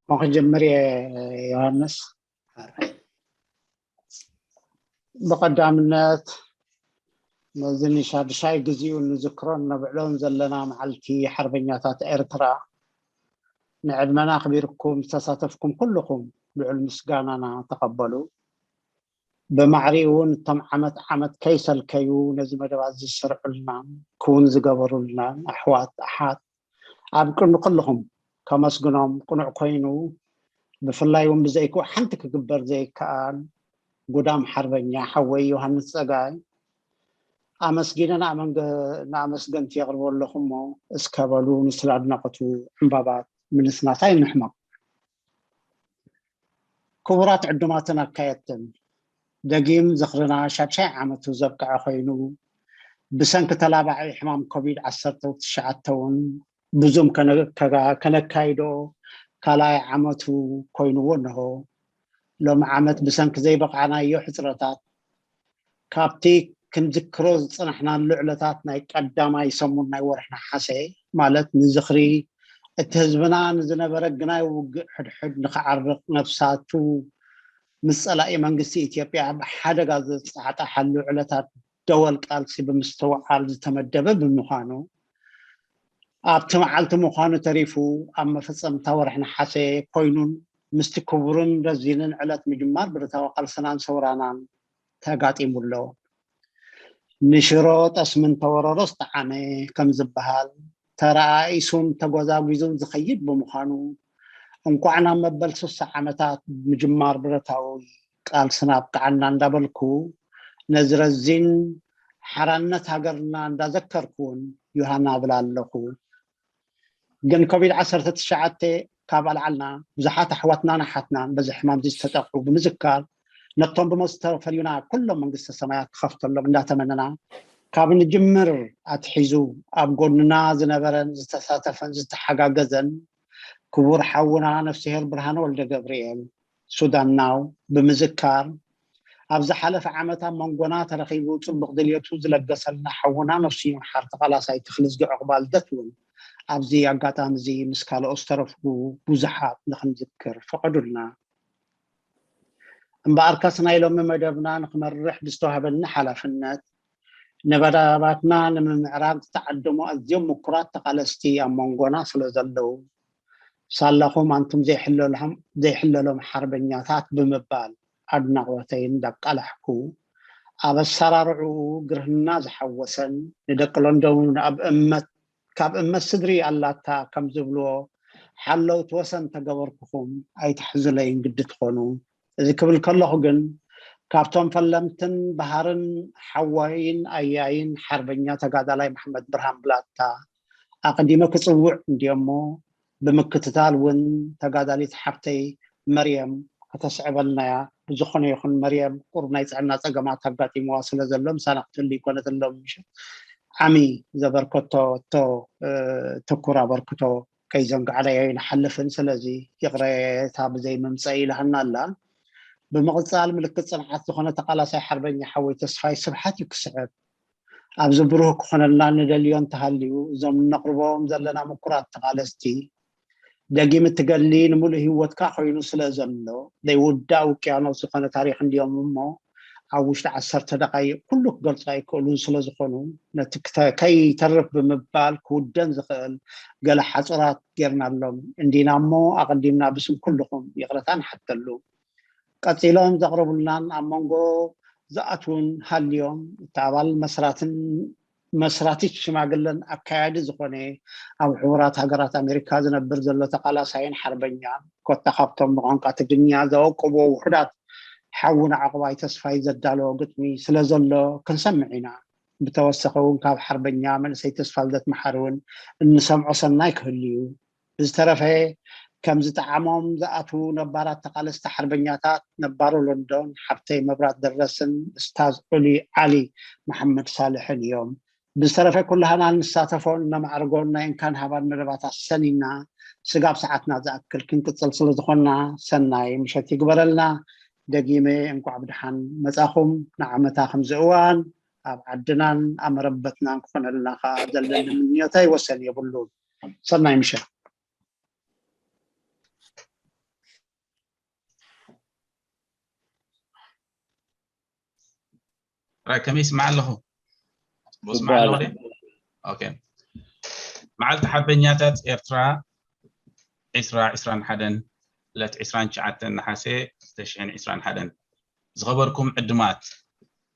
ክጅምር እየ። ዮሃንስ፣ ብቐዳምነት ነዚ ንሻድሻይ ግዜኡ ንዝክሮን ነብዕሎን ዘለና መዓልቲ ሓርበኛታት ኤርትራ፣ ንዕድመና ኣኽቢርኩም ዝተሳተፍኩም ኩልኹም ልዑል ምስጋናና ተቐበሉ። ብማዕሪኡ እውን እቶም ዓመት ዓመት ከይሰልከዩ ነዚ መደባት ዝሰርዑልናን ክውን ዝገበሩልናን ኣሕዋት ኣሓት ኣብ ቅድሚ ኩልኹም ከመስግኖም ቅኑዕ ኮይኑ፣ ብፍላይ እውን ብዘይክኡ ሓንቲ ክግበር ዘይከኣል ጉዳም ሓርበኛ ሓወይ ዮሃንስ ጸጋይ ኣመስጊነ ንኣመንገ-፣ ንኣመስገንቲ የቕርቦ ኣለኹ እሞ እስከ በሉ ንስለ ኣድናቖቱ ዕምባባት ምንስናስ ኣይንሕመቕ። ክቡራት ዕዱማትን ኣካየድትን፣ ደጊም ዝኽርና ሻድሻይ ዓመቱ ዘብቅዐ ኮይኑ፣ ብሰንኪ ተላባዒ ሕማም ኮቪድ ዓሰርተ ትሽዓተ እውን ብዙም ከነ-፣ ከጋ-፣ ከነካይዶ ካልኣይ ዓመቱ ኮይንዎ እንሆ። ሎሚ ዓመት ብሰንኪ ዘይበቕዓናዮ ሕጽረታት ካብቲ ክንዝክሮ ዝጸናሕናሉ ዕለታት ናይ ቀዳማይ ሰሙን ናይ ወርሒ ነሓሰ፣ ማለት ንዝኽሪ እቲ ህዝብና ንዝነበረ ግናይ ውግእ ሕድሕድ ንኽዓርቕ ነፍሳቱ ምስ ጸላኢ መንግስቲ ኢትዮጵያ ኣብ ሓደጋ ዘጻዕጣሓሉ ዕለታት ደወል ቃልሲ ብምስትውዓል ዝተመደበ ብምዃኑ፣ ኣብቲ መዓልቲ ምዃኑ ተሪፉ ኣብ መፈጸምታ ወርሒ ነሓሰ ኮይኑን ምስቲ ክቡርን ረዚንን ዕለት ምጅማር ብረታዊ ቃልስናን ሰውራናን ተጋጢሙ ኣሎ። ንሽሮ ጠስሚ እንተወረሮ ዝጠዓመ ከም ዝበሃል፣ ተረኣኢሱን ተጎዛጒዙን ዝኸይድ ብምዃኑ፣ እንኳዕ ናብ መበል ስሳ ዓመታት ምጅማር ብረታዊ ቃልስና ኣብቅዓና እንዳበልኩ፣ ነዚ ረዚን ሓራነት ሃገርና እንዳዘከርኩ እውን ዮሃና እብል ኣለኹ። ግን ኮቪድ ዓሰርተ ትሽዓተ ካብ ኣልዓልና ብዙሓት ኣሕዋትናን ኣሓትናን በዚ ሕማም እዚ ዝተጠቕዑ ብምዝካር፣ ነቶም ብሞት ዝተፈለዩና ኩሎም መንግስተ ሰማያት ክኸፍተሎም እንዳተመነና፣ ካብ ንጅምር ኣትሒዙ ኣብ ጎንና ዝነበረን ዝተሳተፈን ዝተሓጋገዘን ክቡር ሓውና ነፍስሄር ብርሃነ ወልደ ገብርኤል ሱዳናው ብምዝካር፣ ኣብ ዝሓለፈ ዓመት ኣብ መንጎና ተረኺቡ ጽቡቕ ድልየቱ ዝለገሰልና ሓውና ነፍስዩ ይምሓር ተቓላሳይ ተኽልዝጊ ዑቕባልደት እውን ኣብዚ ኣጋጣሚ እዚ ምስ ካልኦት ዝተረፉ ብዙሓት ንኽንዝክር ፍቐዱልና። እምበኣርከስ ናይ ሎሚ መደብና ንኽመርሕ ብዝተዋህበኒ ሓላፍነት፣ ንመደባትና ንምምዕራግ ዝተዓደሙ ኣዝዮም ምኩራት ተቓለስቲ ኣብ መንጎና ስለ ዘለዉ፣ ሳላኹም ኣንቱም ዘይሕለሎም፣ ዘይሕለሎም ሓርበኛታት ብምባል ኣድናቖተይ እንዳቃላሕኩ፣ ኣብ ኣሰራርዕኡ ግርህና ዝሓወሰን ንደቂ ለንደን እውን ኣብ እመት፣ ካብ እመት ስድሪ ኣላታ ከም ዝብልዎ ሓለውቲ ወሰን ተገበርኩኹም ኣይትሕዙለይን ግዲ ትኾኑ። እዚ ክብል ከለኹ ግን ካብቶም ፈለምትን በሃርን ሓዋይን ኣያይን ሓርበኛ ተጋዳላይ መሓመድ ብርሃን ብላታ ኣቐዲመ ክጽውዕ እንድየ እሞ፣ ብምክትታል እውን ተጋዳሊት ሓብተይ መርየም ከተስዕበልና እያ። ብዝኾነ ይኹን መርየም ቁሩብ ናይ ጥዕና ጸገማት ኣጋጢምዋ ስለ ዘሎ ምሳና ክትህሉ ኣይኮነትን ሎሚ ምሸት። ዓሚ ዘበርከቶ እቶ፣ እ፣ ትኩር ኣበርክቶ ከይዘንጋዕናዮ ኣይንሓልፍን። ስለዚ ይቕሬታ ብዘይ ምምጸእ ኢላህና ኣላ። ብምቕጻል ምልክት ጽንዓት ዝኾነ ተቓላሳይ ሓርበኛ ሓወይ ተስፋይ ስብሓት እዩ ክስዕብ። ኣብዚ ብሩህ ክኾነልና ንደልዮ እንተሃልዩ፣ እዞም እነቕርቦም ዘለና ምኩራት ተቓለስቲ፣ ደጊም እቲ ገድሊ ንምሉእ ህይወትካ ኮይኑ ስለ ዘሎ፣ ዘይውዳእ ውቅያኖስ ዝኾነ ታሪኽ እንድዮም እሞ፣ ኣብ ውሽጢ ዓሰርተ ደቓይቕ ኩሉ ክገልጾ ኣይክእሉን ስለ ዝኾኑ፣ ነቲ ክተ-፣ ከይተርፍ ብምባል ክውደን ዝኽእል ገለ ሓጹራት ጌርናሎም እንዲና እሞ፣ ኣቐዲምና ብስም ኩልኹም ይቕረታ ንሓተሉ። ቀጺሎም ዘቕረቡልናን ኣብ መንጎ ዝኣትዉን ሃልዮም፣ እቲ ኣባል መስራትን መስራቲት ሽማግለን ኣካያዲ ዝኾነ ኣብ ሕቡራት ሃገራት ኣሜሪካ ዝነብር ዘሎ ተቓላሳይን ሓርበኛን፣ ኮታ ካብቶም ብቋንቋ ትግርኛ ዘወቅብዎ ውሑዳት ሓውና ዕቑባይ ተስፋይ ዘዳለዎ ግጥሚ ስለ ዘሎ ክንሰምዕ ኢና። ብተወሰኸ እውን ካብ ሓርበኛ መንእሰይ ተስፋልደት መሓሪ እውን እንሰምዖ ሰናይ ክህሉ እዩ። ብዝተረፈ፣ ከም ዝጠዓሞም ዝኣትዉ ነባራት ተቓለስቲ ሓርበኛታት ነባሩ ሎንዶን ሓብተይ መብራት ደረስን እስታዝ ዑሊ ዓሊ መሓመድ ሳልሕን እዮም። ብዝተረፈ፣ ኩላህና ንሳተፎን ነማዕርጎን ናይ እንካን ሃባን መደባት ኣሰኒና ስጋብ ሰዓትና ዝኣክል ክንቅጽል ስለ ዝኾንና፣ ሰናይ ምሸት ይግበረልና። ደጊመ እንቋዕ ብደሓን መጻኹም። ንዓመታ ከምዚ እዋን ኣብ ዓድናን ኣብ መረበትናን ክኾነልና ከኣ ዘለኒ ምንዮተይ ወሰን የብሉን። ሰናይ ምሸት። ራይ ከመይ ይስማዕ ኣለኹ? ጽቡቕ ይስማዕ ኣለኹ ድየ? ኦኬ። መዓልቲ ሓርበኛታት ኤርትራ ዕስራ ዕስራን ሓደን፣ ዕለት ዕስራን ትሽዓተን ነሓሰ ክልተ ሽሕን ዕስራን ሓደን። ዝኸበርኩም ዕድማት፣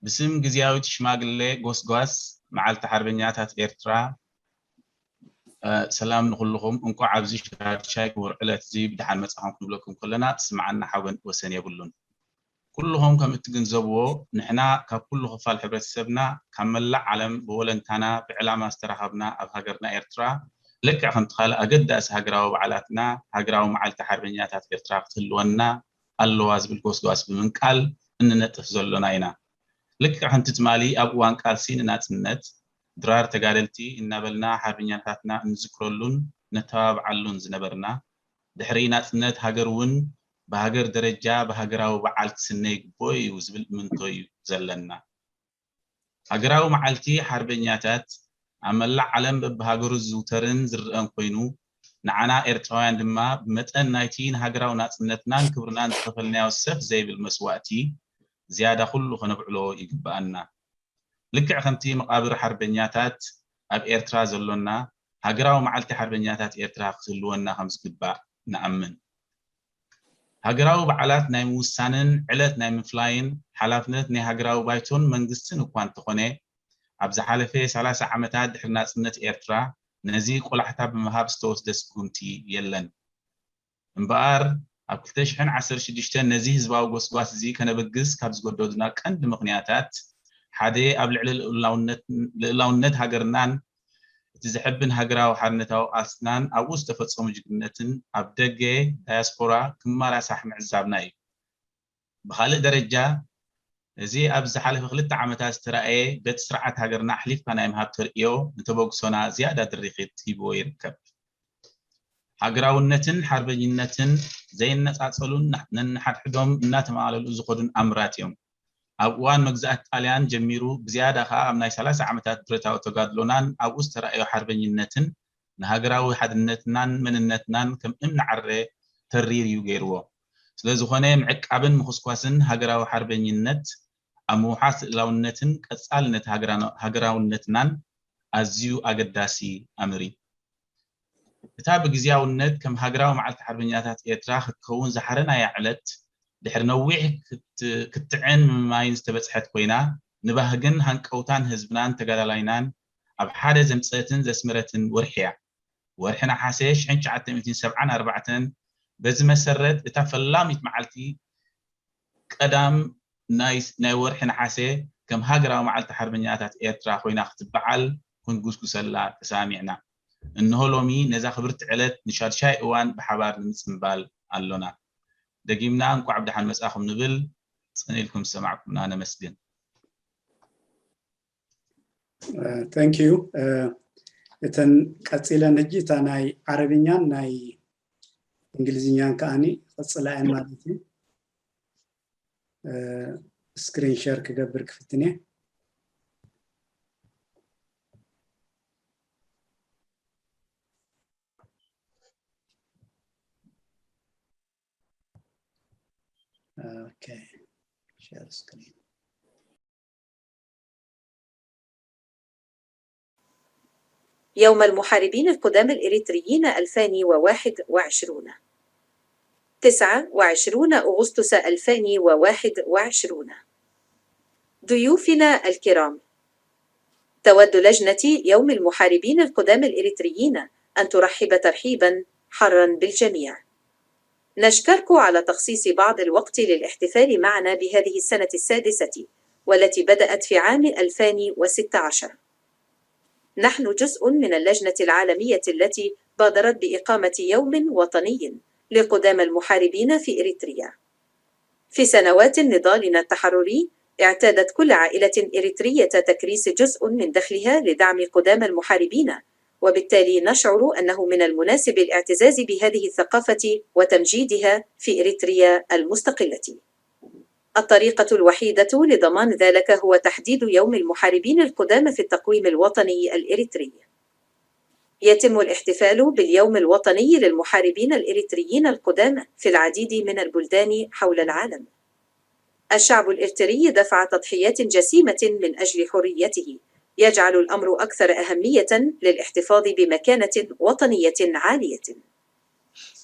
ብስም ግዝያዊት ሽማግሌ ጎስጓስ መዓልቲ ሓርበኛታት ኤርትራ፣ እ፣ ሰላም ንኹልኹም። እንኳዕ ኣብዚ ሻድሻይ ክቡር ዕለት እዚ ብደሓን መጻኹም ክንብለኩም ከለና ዝስምዓና ሓበን ወሰን የብሉን። ኩልኹም ከም እትግንዘብዎ፣ ንሕና ካብ ኩሉ ክፋል ሕብረተሰብና፣ ካብ መላእ ዓለም ብወለንታና ብዕላማ ዝተራኸብና ኣብ ሃገርና ኤርትራ፣ ልክዕ ከምቲ ካልእ ኣገዳሲ ሃገራዊ በዓላትና፣ ሃገራዊ መዓልቲ ሓርበኛታት ኤርትራ ክትህልወና ኣለዋ ዝብል ጎስጓስ ብምንቃል እንነጥፍ ዘሎና ኢና። ልክዕ ከምቲ ትማሊ ኣብ እዋን ቃልሲ ንናጽነት ድራር ተጋደልቲ እናበልና ሓርበኛታትና እንዝክረሉን ነተባብዓሉን ዝነበርና፣ ድሕሪ ናጽነት ሃገር እውን ብሃገር ደረጃ ብሃገራዊ በዓል ክስነ ይግብኦ እዩ ዝብል እምንቶ እዩ ዘለና። ሃገራዊ መዓልቲ ሓርበኛታት ኣብ መላእ ዓለም በብሃገሩ ዝዝውተርን ዝረኣን ኮይኑ፣ ንዓና ኤርትራውያን ድማ ብመጠን ናይቲ ንሃገራዊ ናጽነትናን ክብርናን ዝኸፈልናዮ ሰፍ ዘይብል መስዋእቲ ዝያዳ ኩሉ ከነብዕሎ ይግብኣና። ልክዕ ከምቲ መቓብር ሓርበኛታት ኣብ ኤርትራ ዘሎና፣ ሃገራዊ መዓልቲ ሓርበኛታት ኤርትራ ክትህልወና ከም ዝግባእ ንኣምን። ሃገራዊ በዓላት ናይ ምውሳንን ዕለት ናይ ምፍላይን ሓላፍነት ናይ ሃገራዊ ባይቶን መንግስትን እኳ እንተኾነ፣ ኣብ ዝሓለፈ ሰላሳ ዓመታት ድሕሪ ናጽነት ኤርትራ ነዚ ቆላሕታ ብምሃብ ዝተወስደ ስጉምቲ የለን። እምበኣር፣ ኣብ ክልተ ሽሕን ዓሰርተ ሽዱሽተን ነዚ ህዝባዊ ጎስጓስ እዚ ከነበግስ ካብ ዝገደዱና ቀንዲ ምኽንያታት ሓደ ኣብ ልዕሊ ልኡላውነት፣ ልኡላውነት ሃገርናን እቲ ዘሐብን ሃገራዊ ሓርነታዊ ቃልስናን ኣብኡ ዝተፈጸሙ ጅግንነትን ኣብ ደገ ዳያስፖራ ክመራሳሕ ምዕዛብና እዩ። ብኻልእ ደረጃ፣ እዚ ኣብ ዝሓለፈ ክልተ ዓመታት ዝተራእየ በቲ ስርዓት ሃገርና ኣሕሊፍካ ናይ ምሃብ ተርእዮ ንተበግሶና ዝያዳ ድሪኺት ሂብዎ ይርከብ። ሃገራውነትን ሓርበኝነትን ዘይነጻጸሉን ነንሓድሕዶም እናተማላለኡ ዝኸዱን ኣምራት እዮም። ኣብ እዋን መግዛእቲ ጣልያን ጀሚሩ ብዝያዳ ከኣ ኣብ ናይ ሰላሳ ዓመታት ብረታዊ ተጋድሎናን ኣብኡ ዝተራእዮ ሓርበኝነትን ንሃገራዊ ሓድነትናን መንነትናን ከም እምኒ ዓረ ተሪር እዩ ገይርዎ። ስለ ዝኾነ ምዕቃብን ምኹስኳስን ሃገራዊ ሓርበኝነት ኣብ ምውሓስ ልእላውነትን ቀጻልነት ሃገራና-፣ ሃገራውነትናን ኣዝዩ ኣገዳሲ ኣምር እዩ። እታ ብግዝያውነት ከም ሃገራዊ መዓልቲ ሓርበኛታት ኤርትራ ክትከውን ዝሓረናያ ዕለት፣ ድሕሪ ነዊሕ ክት-፣ ክትዕን ምምማይን ዝተበጽሐት ኮይና፣ ንባህግን ሃንቀውታን ህዝብናን ተጋዳላይናን ኣብ ሓደ ዘምጸትን ዘስመረትን ወርሒ እያ። ወርሒ ነሓሰ ሽሕን ትሽዓተ ሚእትን ሰብዓን ኣርባዕተን፣ በዚ መሰረት እታ ፈላሚት መዓልቲ ቀዳም ናይ፣ ናይ ወርሒ ነሓሰ ከም ሃገራዊ መዓልቲ ሓርበኛታት ኤርትራ ኮይና ክትበዓል ክንጉስጉሰላ ተሰማሚዕና። እንሆ ሎሚ ነዛ ክብርቲ ዕለት ንሻድሻይ እዋን ብሓባር ንምጽንባል ኣሎና። ደጊምና እንቋዕ ብደሓን መጻኹም ንብል። ጽን ኢልኩም ዝሰማዕኩምና ነመስግን። Thank you። እተን ቀጺለን ሕጂ እታ ናይ ዓረብኛን ናይ እንግሊዝኛን ከኣኒ ይቕጽላ እየን ማለት እዩ። ስክሪን ሸር ክገብር ክፍትን እየ። Okay. Share screen. يوم المحاربين القدامى الإريتريين ألفان وواحد وعشرون. تسعة وعشرون أغسطس ألفان وواحد وعشرون. ضيوفنا الكرام، تود لجنة يوم المحاربين القدامى الإريتريين أن ترحب ترحيبا حارا بالجميع. نشكركم على تخصيص بعض الوقت للاحتفال معنا بهذه السنة السادسة، والتي بدأت في عام ألفان وستة عشر. نحن جزء من اللجنة العالمية التي بادرت بإقامة يوم وطني لقدامى المحاربين في إريتريا. في سنوات نضالنا التحرري، اعتادت كل عائلة إريترية تكريس جزء من دخلها لدعم قدامى المحاربين، وبالتالي نشعر أنه من المناسب الاعتزاز بهذه الثقافة وتمجيدها في إريتريا المستقلة. الطريقة الوحيدة لضمان ذلك هو تحديد يوم المحاربين القدامى في التقويم الوطني الإريتري. يتم الاحتفال باليوم الوطني للمحاربين الإريتريين القدامى في العديد من البلدان حول العالم. الشعب الإرتري دفع تضحيات جسيمة من أجل حريته، يجعل الأمر أكثر أهمية للاحتفاظ بمكانة وطنية عالية.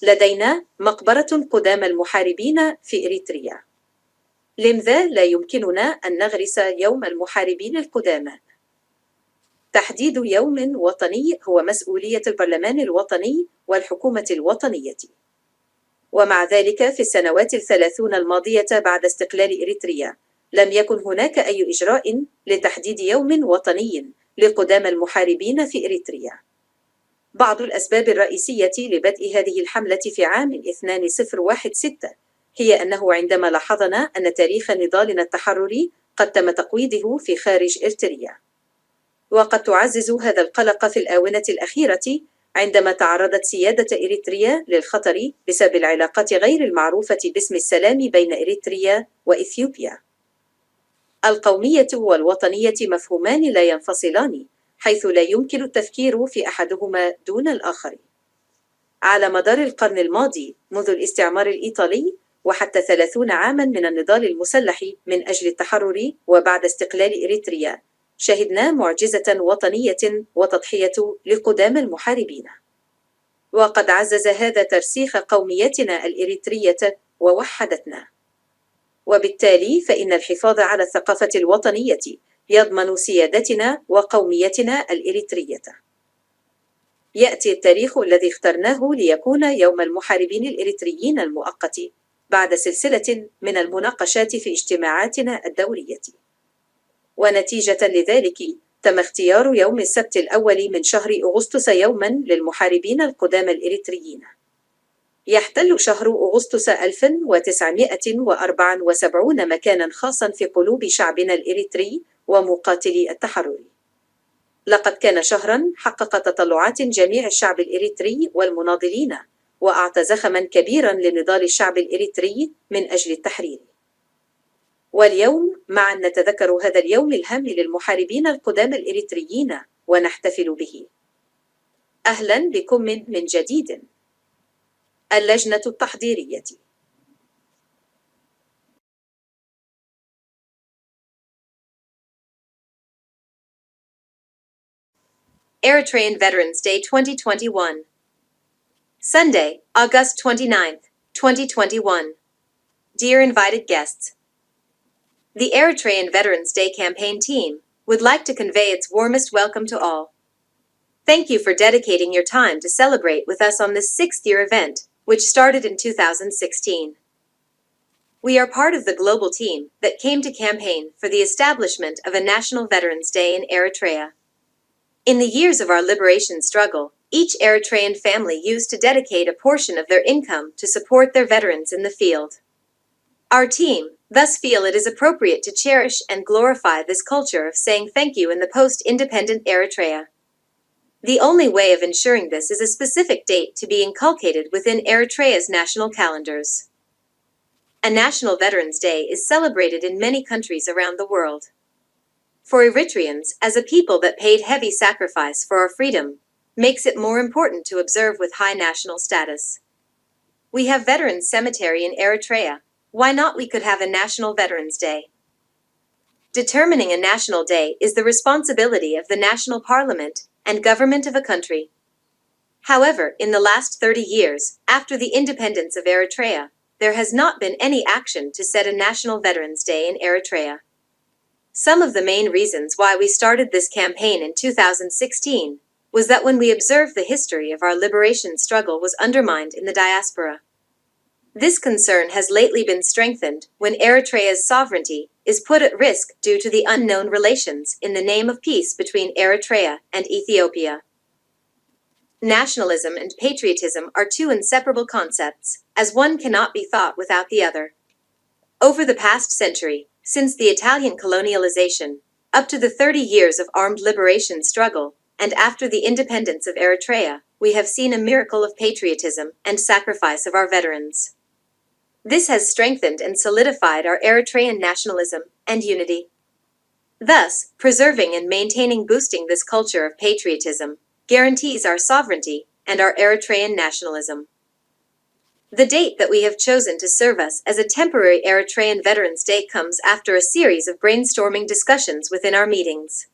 لدينا مقبرة قدامى المحاربين في إريتريا. لمذا لا يمكننا أن نغرس يوم المحاربين القدامى؟ تحديد يوم وطني هو مسؤولية البرلمان الوطني والحكومة الوطنية. ومع ذلك، في السنوات الثلاثون الماضية بعد استقلال إريتريا، لم يكن هناك أي إجراء لتحديد يوم وطني لقدامى المحاربين في إريتريا. بعض الأسباب الرئيسية لبدء هذه الحملة في عام اثنين صفر واحد ستة هي أنه عندما لاحظنا أن تاريخ نضالنا التحرري قد تم تقويضه في خارج إريتريا، وقد تعزز هذا القلق في الآونة الأخيرة عندما تعرضت سيادة إريتريا للخطر بسبب العلاقات غير المعروفة باسم السلام بين إريتريا وإثيوبيا. القومية والوطنية مفهومان لا ينفصلان، حيث لا يمكن التفكير في أحدهما دون الآخر. على مدار القرن الماضي، منذ الاستعمار الإيطالي وحتى ثلاثون عاما من النضال المسلح من أجل التحرر وبعد استقلال إريتريا، شهدنا معجزة وطنية وتضحية لقدامى المحاربين. وقد عزز هذا ترسيخ قوميتنا الإريترية ووحدتنا. وبالتالي فإن الحفاظ على الثقافة الوطنية يضمن سيادتنا وقوميتنا الإريترية. يأتي التاريخ الذي اخترناه ليكون يوم المحاربين الإريتريين المؤقت بعد سلسلة من المناقشات في اجتماعاتنا الدورية. ونتيجة لذلك، تم اختيار يوم السبت الأول من شهر أغسطس يوما للمحاربين القدامى الإريتريين. يحتل شهر أغسطس ألف وتسعمائة وأربعة وسبعين مكانا خاصا في قلوب شعبنا الإريتري ومقاتلي التحرر. لقد كان شهرا حقق تطلعات جميع الشعب الإريتري والمناضلين، وأعطى زخما كبيرا لنضال الشعب الإريتري من أجل التحرير. واليوم معا نتذكر هذا اليوم الهام للمحاربين القدامى الإريتريين ونحتفل به. أهلا بكم من جديد. اللجنة التحضيرية. Eritrean Veterans Day twenty twenty-one. Sunday, August twenty-ninth, twenty twenty-one. Dear invited guests, the Eritrean Veterans Day campaign team would like to convey its warmest welcome to all. Thank you for dedicating your time to celebrate with us on this sixth year event, which started in two thousand sixteen. We are part of the global team that came to campaign for the establishment of a National Veterans Day in Eritrea. In the years of our liberation struggle, each Eritrean family used to dedicate a portion of their income to support their veterans in the field. Our team thus feel it is appropriate to cherish and glorify this culture of saying thank you in the post-independent Eritrea. The only way of ensuring this is a specific date to be inculcated within Eritrea's national calendars. A National Veterans Day is celebrated in many countries around the world. For Eritreans, as a people that paid heavy sacrifice for our freedom, makes it more important to observe with high national status. We have Veterans Cemetery in Eritrea. Why not we could have a National Veterans Day? Determining a national day is the responsibility of the national parliament and government of a country. However, in the last thirty years, after the independence of Eritrea, there has not been any action to set a National Veterans Day in Eritrea. Some of the main reasons why we started this campaign in two thousand sixteen was that when we observed the history of our liberation struggle was undermined in the diaspora. This concern has lately been strengthened when Eritrea's sovereignty is put at risk due to the unknown relations in the name of peace between Eritrea and Ethiopia. Nationalism and patriotism are two inseparable concepts, as one cannot be thought without the other. Over the past century, since the Italian colonialization, up to the thirty years of armed liberation struggle, and after the independence of Eritrea, we have seen a miracle of patriotism and sacrifice of our veterans. This has strengthened and solidified our Eritrean nationalism and unity. Thus, preserving and maintaining boosting this culture of patriotism guarantees our sovereignty and our Eritrean nationalism. The date that we have chosen to serve us as a temporary Eritrean Veterans Day comes after a series of brainstorming discussions within our meetings.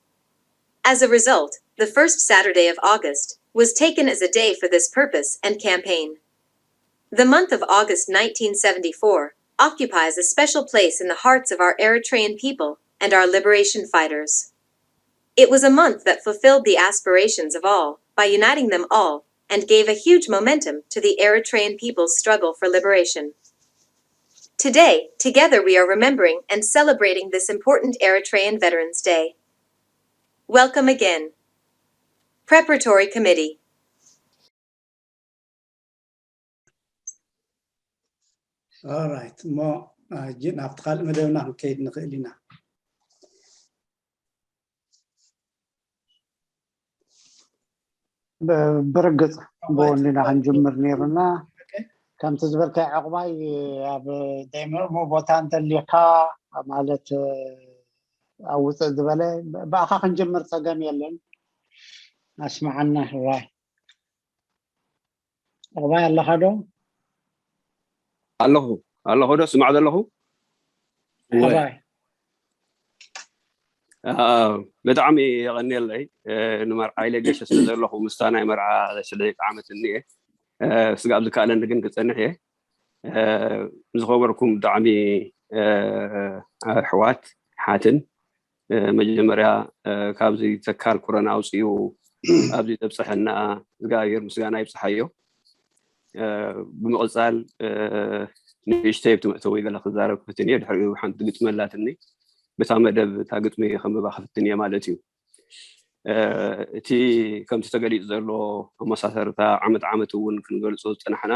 As a result, the first Saturday of August was taken as a day for this purpose and campaign. The month of August nineteen seventy-four occupies a special place in the hearts of our Eritrean people and our liberation fighters. It was a month that fulfilled the aspirations of all by uniting them all and gave a huge momentum to the Eritrean people's struggle for liberation. Today, together we are remembering and celebrating this important Eritrean Veterans Day. Welcome again. Preparatory Committee. Alright፣ እሞ ሕጂ ናብቲ ካልእ መደብና ክንከይድ ንኽእል ኢና። ብርግፅ ብወንድና ክንጅምር ነይሩና። ከምቲ ዝበልካይ ዕቑባይ ኣብ ደይምኡ ቦታ እንተልካ ማለት ኣብ ውፅእ ዝበለ ብኣኻ ክንጅምር ፀገም የለን። ኣስማዓና ሕዋይ። ዕቑባይ ኣለኻ ዶ? ኣለኹ ኣለኹ ዶ ስማዕ ዘለኹ? ዕቑባይ ብጣዕሚ የቐንየለይ። ንመርዓ ኢለ ገሸ ስለ ዘለኹ ምስታ ናይ መርዓ ሽዱሽተ ዓመት እኒኤ። ስጋብ ዝከኣለኒ ግን ክፀንሕ እየ። ዝኸበርኩም ብጣዕሚ ኣሕዋት ሓትን፣ መጀመርያ ካብዚ ተካል ኮረና ኣውፅኡ ኣብዚ ዘብፀሐና እግዚኣብሔር ምስጋና ይብፅሓዮ። ብምቕፃል ንእሽተይ ኣብቲ መእተዊ ገለ ክዛረብ ክፍትን እየ። ድሕሪኡ ሓንቲ ግጥሚ ኣላትኒ፣ በታ መደብ እታ ግጥሚ ከንብባ ክፍትን እየ ማለት እዩ። እቲ ከምቲ ተገሊፁ ዘሎ ኣመሳሰርታ ዓመት ዓመት እውን ክንገልፆ ዝፀናሕና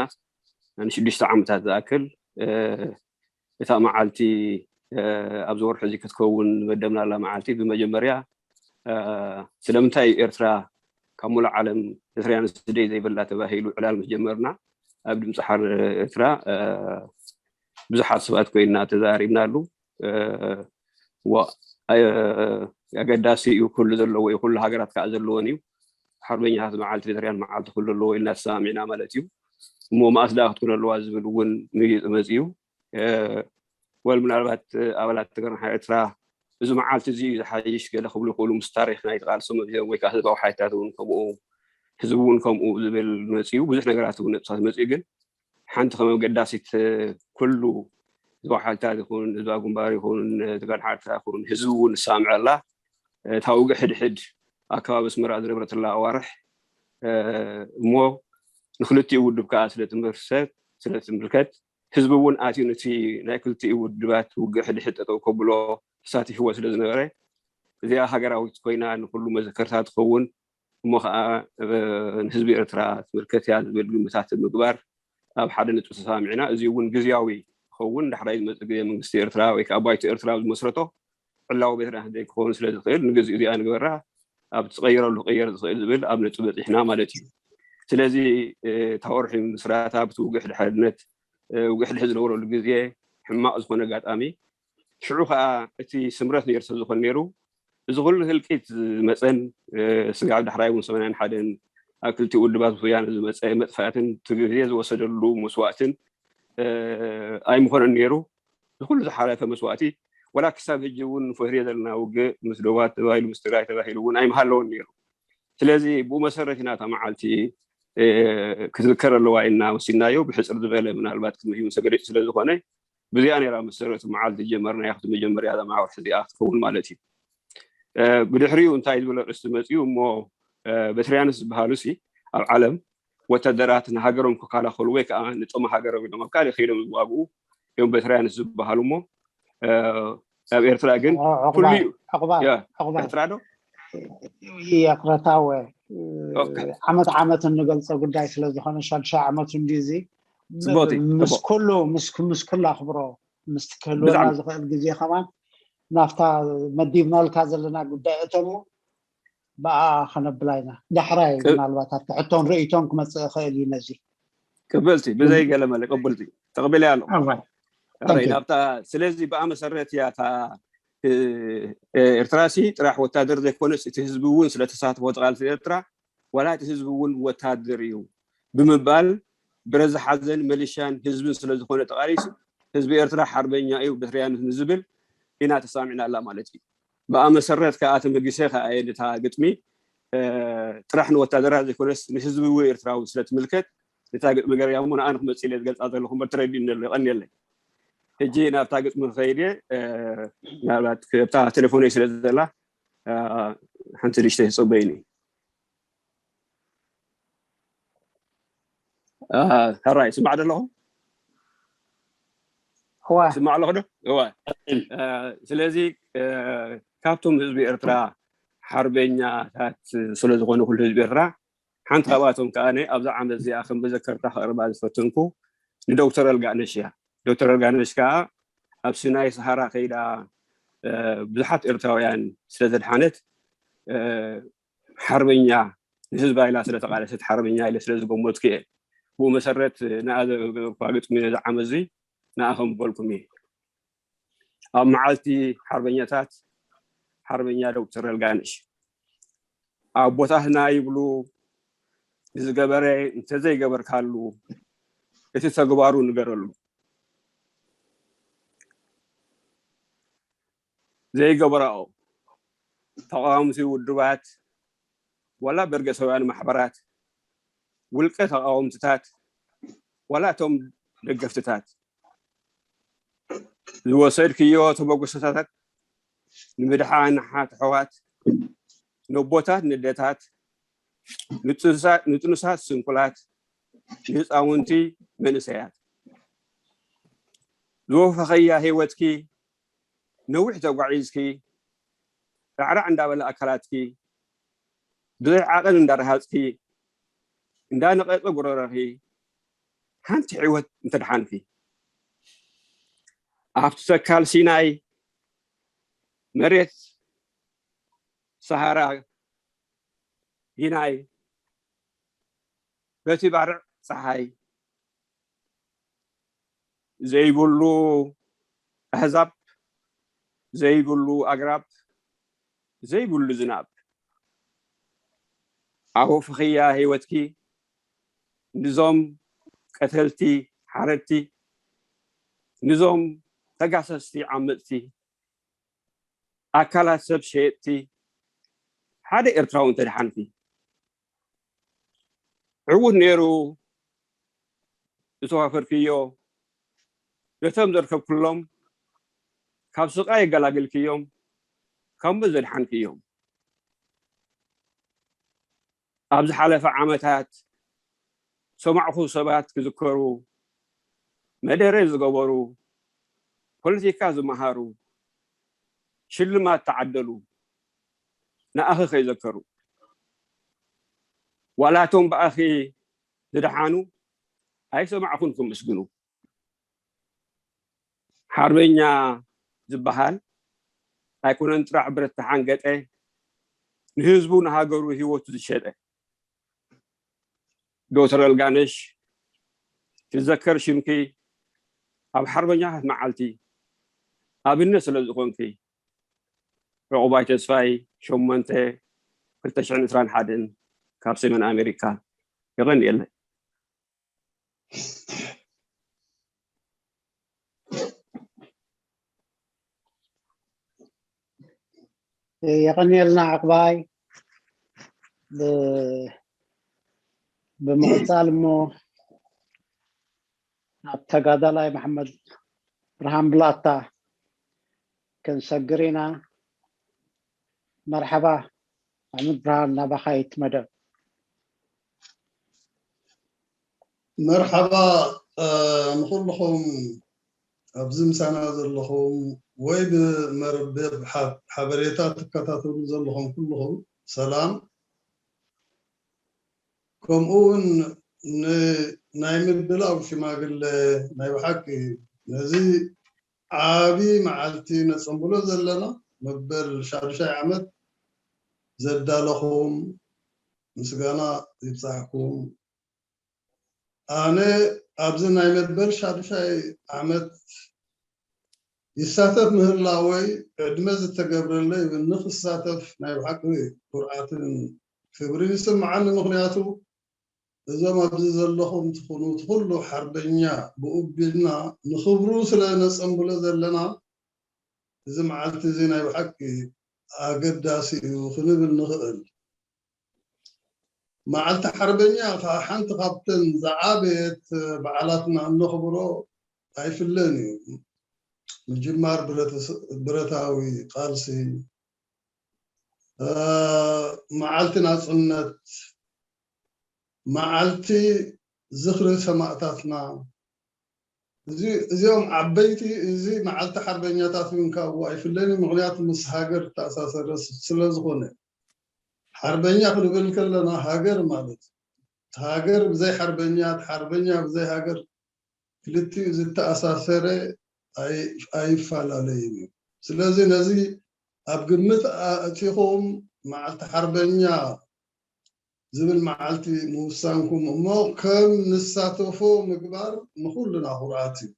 ንሽዱሽተ ዓመታት ዝኣክል እታ መዓልቲ ኣብዚ ወርሒ እዚ ክትከውን መደብናላ መዓልቲ ብመጀመርያ ስለምንታይ ኤርትራ ካብ ሙሉእ ዓለም ኤርትራውያን ስደይ ዘይብላ ተባሂሉ ዕላል ምስ ጀመርና ኣብ ድምፂ ሓር ኤርትራ ብዙሓት ሰባት ኮይና ተዛሪብናሉ። ኣገዳሲ እዩ፣ ኩሉ ዘለዎ እዩ፣ ኩሉ ሃገራት ከዓ ዘለዎን እዩ። ሓርበኛታት መዓልቲ ቬተርያን መዓልቲ ኩሉ ኣለዎ ኢልና ተሰማሚዕና ማለት እዩ። እሞ መኣስ ደኣ ክትኮን ኣለዋ ዝብል እውን ምይጡ መፅኡ። ወል ምናልባት ኣባላት ተገርናሓ ኤርትራ እዚ መዓልቲ እዚ እዩ ዝሓይሽ ገለ ክብሉ ይኽእሉ፣ ምስ ታሪኽ ናይቲ ቃልሶም ኣብዚኦም ወይ ከዓ ህዝባዊ ሓይልታት እውን ከምኡ፣ ህዝቢ እውን ከምኡ ዝብል መፅኡ፣ ብዙሕ ነገራት እውን ነጥብታት መፅኡ። ግን ሓንቲ ከም ኣገዳሲት ኩሉ ህዝባዊ ሓይልታት ይኹን ህዝባዊ ግንባር ይኹን ተጋድሓርታ ይኹን ህዝቢ እውን ዝሳምዐላ እታ ውግእ ሕድሕድ ኣከባቢ ኣስመራ ዝነበረትላ ኣዋርሕ እሞ ንክልቲኡ ውድብ ከዓ ስለ ትምርሰት ስለ ትምልከት ህዝቢ እውን ኣትዩ ነቲ ናይ ክልቲኡ ውድባት ውግእ ሕድሕድ ጠጠው ከብሎ ተሳቲፍዎ ስለ ዝነበረ እዚኣ ሃገራዊት ኮይና ንኩሉ መዘከርታ ትኸውን እሞ ከዓ ንህዝቢ ኤርትራ ትምልከት እያ ዝብል ግምታት ምግባር ኣብ ሓደ ነጥቢ ተሰማሚዕና። እዚ እውን ግዝያዊ ክኸውን ዳሕራይ ዝመፅእ ግዜ መንግስቲ ኤርትራ ወይ ከዓ ባይቶ ኤርትራ ዝመስረቶ ዕላዊ ቤትና ክንደይ ክኸውን ስለ ዝኽእል ንግዜ እዚኣ ንግበራ ኣብ ትቐይረሉ ክቕየር ዝኽእል ዝብል ኣብ ነጥቢ በፂሕና ማለት እዩ። ስለዚ እታ ወርሒ ምስራታ ብቲ ውግእ ድሕነት ውግእ ድሕድ ዝነበረሉ ግዜ ሕማቕ ዝኾነ ኣጋጣሚ ሽዑ ከዓ እቲ ስምረት ነይሩ ስለ ዝኾነ ነይሩ እዚ ኩሉ ህልቂት ዝመፀን ስጋብ ዳሕራይ እውን ሰማንያን ሓደን ኣብ ክልቲኡ ውድባት ወያነ ዝመፀ መጥፋእትን እቲ ግዜ ዝወሰደሉ መስዋእትን ኣይምኾነን ነይሩ። ዝኩሉ ዝሓለፈ መስዋእቲ ወላ ክሳብ ሕጂ እውን ንፈትዮ ዘለና ውግእ ምስ ደባት ተባሂሉ ምስ ትግራይ ተባሂሉ እውን ኣይምሃለውን ነይሩ። ስለዚ ብኡ መሰረት ኢና እታ መዓልቲ ክትዝከር ኣለዋ ኢልና ወሲድናዮ። ብሕፅር ዝበለ ምናልባት ቅድሚ ህዩ ሰገደች ስለ ዝኾነ ብዚኣ ነይራ መሰረት መዓልቲ ጀመርና። ያክቲ መጀመርያ እዛ መዓወርሒ እዚኣ ክትከውን ማለት እዩ። ብድሕሪኡ እንታይ ዝበለ ርእስቲ መፅኡ እሞ በትርያንስ ዝበሃሉ ሲ ኣብ ዓለም ወታደራት ንሃገሮም ክከላኸሉ ወይ ከዓ ንጥቕሚ ሃገሮም ኢሎም ኣብ ካልእ ከይዶም ዝዋግኡ እዮም በትርያንስ ዝበሃሉ እሞ ኣብ ኤርትራ ግን ኩሉ እዩ። ኤርትራ ዶ ይቅረታወ ዓመት ዓመት እንገልፀ ጉዳይ ስለዝኾነ ሻድሻ ዓመቱ እንዲዚ ምስ ኩሉ ምስ ኩሉ ኣኽብሮ ምስ ክህልወና ዝኽእል ግዜ ከማን ናብታ መዲብናልካ ዘለና ጉዳይ እተሙ ብኣ ከነብላ ኢና። ዳሕራይ ምናልባት ኣብቲ ሕቶን ርእይቶን ክመፅእ ይኽእል እዩ ነዚ ቅብልቲ ብዘይ ገለ መለ ቅብልቲ ተቕቢለ ኣሎ ናብታ ስለዚ ብኣ መሰረት እያ እታ ኤርትራ ሲ ጥራሕ ወታደር ዘይኮነስ እቲ ህዝቢ እውን ስለተሳትፎ ቃልሲ ኤርትራ ዋላ እቲ ህዝቢ እውን ወታደር እዩ ብምባል ብረት ዝሓዘን ሚሊሻን ህዝብን ስለዝኾነ ተቓሊሱ፣ ህዝቢ ኤርትራ ሓርበኛ እዩ፣ በትርያነት ንዝብል ኢና ተሳሚዕና ኣላ ማለት እዩ። ብኣ መሰረት ከዓ ተመጊሰ ከዓ እየ ነታ ግጥሚ ጥራሕ ንወታደራት ዘይኮነስ ንህዝቢ እውን ኤርትራዊ ስለትምልከት ነታ ግጥሚ ገርያ እሞ ንኣ ንክመፅእ ኢለ ዝገልፃ ዘለኹ እምበር ተረዲኡኒ ኣሎ። የቐንየለይ። ሕጂ ናብታ ግጥሚ ክኸይድ እየ። ምናልባት ኣብታ ቴሌፎነይ ስለ ዘላ ሓንቲ ንእሽተይ ተፀበይኒ። ሕራይ ስማዕ ዶ ኣለኹ? እዋ ስማዕ ኣለኹ ዶ? እዋ። ስለዚ ካብቶም ህዝቢ ኤርትራ ሓርበኛታት ስለዝኾነ ኩሉ ህዝቢ ኤርትራ ሓንቲ ካብኣቶም ከዓ ኣብዚ ዓመት እዚኣ ከም መዘከርታ ከቕርባ ዝፈተንኩ ንዶክተር ኣልጋነሽ እያ። ዶክተር ኣልጋነሽ ከዓ ኣብ ሲናይ ሰሃራ ከይዳ ብዙሓት ኤርትራውያን ስለዘድሓነት ሓርበኛ ንህዝባ ኢላ ስለተቓለሰት ሓርበኛ ኢለ ስለዝገመትኩ እየ። ብኡ መሰረት ንኣ ዘገበርኳ ግጥሚ ነዚ ዓመት እዚ ንኣ ከም በልኩም እየ። ኣብ መዓልቲ ሓርበኛታት ሓርበኛ ዶክተር ኣልጋነሽ ኣቦታትና ይብሉ ንዝገበረ እንተዘይገበርካሉ እቲ ተግባሩ ንገረሉ። ዘይገበራኦ ተቃወምቲ ውድባት ዋላ በርገሰውያን ማሕበራት ውልቀ ተቃወምትታት ዋላ እቶም ደገፍትታት ዝወሰድክዮ ተበግሶታት ንምድሓን ሓት ኣሕዋት ነቦታት ንደታት ንጥኑሳት ስንኩላት ንህፃውንቲ መንእሰያት ዝወፈኸያ ህይወትኪ ነዊሕ ተጓዒዝኪ ራዕራዕ እንዳበለ ኣካላትኪ ብዘይ ዓቐን እንዳረሃፅኪ እንዳነቐፀ ጉረረኺ ሓንቲ ህይወት እንተድሓንኪ ኣብቲ ተካል ሲናይ መሬት ሰሃራ ጊናይ በቲ ባርዕ ፀሓይ ዘይብሉ ኣህዛብ ዘይብሉ ኣግራብ ዘይብሉ ዝናብ ኣወፍኽያ ህይወትኪ ንዞም ቀተልቲ ሓረድቲ ንዞም ተጋሰስቲ ዓመፅቲ ኣካላት ሰብ ሸየጥቲ ሓደ ኤርትራዊ እንተድሓንኪ ዕዉት ነይሩ ዝተዋፈርክዮ ነቶም ዘርከብክሎም ካብ ስቓይ የገላግልክዮም ካብ ሞት ዘድሓንክዮም ኣብ ዝሓለፈ ዓመታት ሰማዕኹ ሰባት ክዝከሩ መደረ ዝገበሩ ፖለቲካ ዝመሃሩ ሽልማት ተዓደሉ ንኣኺ ከይዘከሩ ዋላቶም ብኣኺ ዝደሓኑ ኣይሰማዕኹን ክምስግኑ ሓርበኛ ዝበሃል ኣይኮነን ጥራሕ ብረት ተሓንገጠ ንህዝቡ ንሃገሩ ህይወቱ ዝሸጠ ዶክተር ኣልጋነሽ ትዘከር ሽምኪ ኣብ ሓርበኛታት መዓልቲ ኣብነት ስለ ዝኾንኪ ዕቑባይ ተስፋይ ሸሞንተ ክልተ ሽሕን ዕስራን ሓደን ካብ ሰሜን ኣሜሪካ የቐንየለይ። የቐንየልና ዕቑባይ። ብምቕፃል እሞ ናብ ተጋዳላይ መሓመድ ብርሃን ብላታ ክንሰግር ኢና። መርሓባ ኣሕመድ ብርሃን ናባኻ እዩ እቲ መደብ። መርሓባ ንኩልኹም ኣብዚ ምሳና ዘለኹም ወይ ብመርበብ ሓበሬታ ትከታተሉ ዘለኹም ኩልኹም ሰላም። ከምኡ እውን ናይ ምድላው ሽማግለ ናይ ብሓቂ ነዚ ዓቢ መዓልቲ ነጸንብሎ ዘለና መበል ሻዱሻይ ዓመት ዘዳለኹም ምስጋና ይብጻሕኩም። ኣነ ኣብዚ ናይ መበል ሻዱሻይ ዓመት ይሳተፍ ምህላወይ ዕድመ ዝተገብረለይ እውን ንክሳተፍ ናይ ብሓቂ ኩርዓትን ክብርን ይስምዓኒ። ምኽንያቱ እዞም ኣብዚ ዘለኹም ትኹኑ፣ እቲ ኩሉ ሓርበኛ ብኡ ቢልና ንኽብሩ ስለ ነጸንብሎ ዘለና፣ እዚ መዓልቲ እዚ ናይ ብሓቂ ኣገዳሲ እዩ ክንብል ንኽእል። መዓልቲ ሓርበኛ ከዓ ሓንቲ ካብተን ዝዓበየት በዓላትና እነኽብሮ ኣይፍለን እዩ። ምጅማር ብረተስ-፣ ብረታዊ ቃልሲ፣ እ፣ መዓልቲ ናጽነት፣ መዓልቲ ዝኽሪ ሰማእታትና፣ እዚ-፣ እዚኦም ዓበይቲ፣ እዚ መዓልቲ ሓርበኛታት እውን ካብኡ ኣይፍለን እዩ። ምኽንያቱ ምስ ሃገር ዝተኣሳሰረ ስ-፣ ስለ ዝኾነ። ሓርበኛ ክንብል ከለና ሃገር ማለት እዩ። ሃገር ብዘይ ሓርበኛ፣ ሓርበኛ ብዘይ ሃገር ክልቲኡ ዝተኣሳሰረ ኣይ-፣ ኣይፈላለይን እዩ። ስለዚ ነዚ ኣብ ግምት ኣእቲኹም መዓልቲ ሓርበኛ ዝብል መዓልቲ ምውሳንኩም እሞ ከም ንሳተፎ ምግባር ንኹልና ኩርዓት እዩ።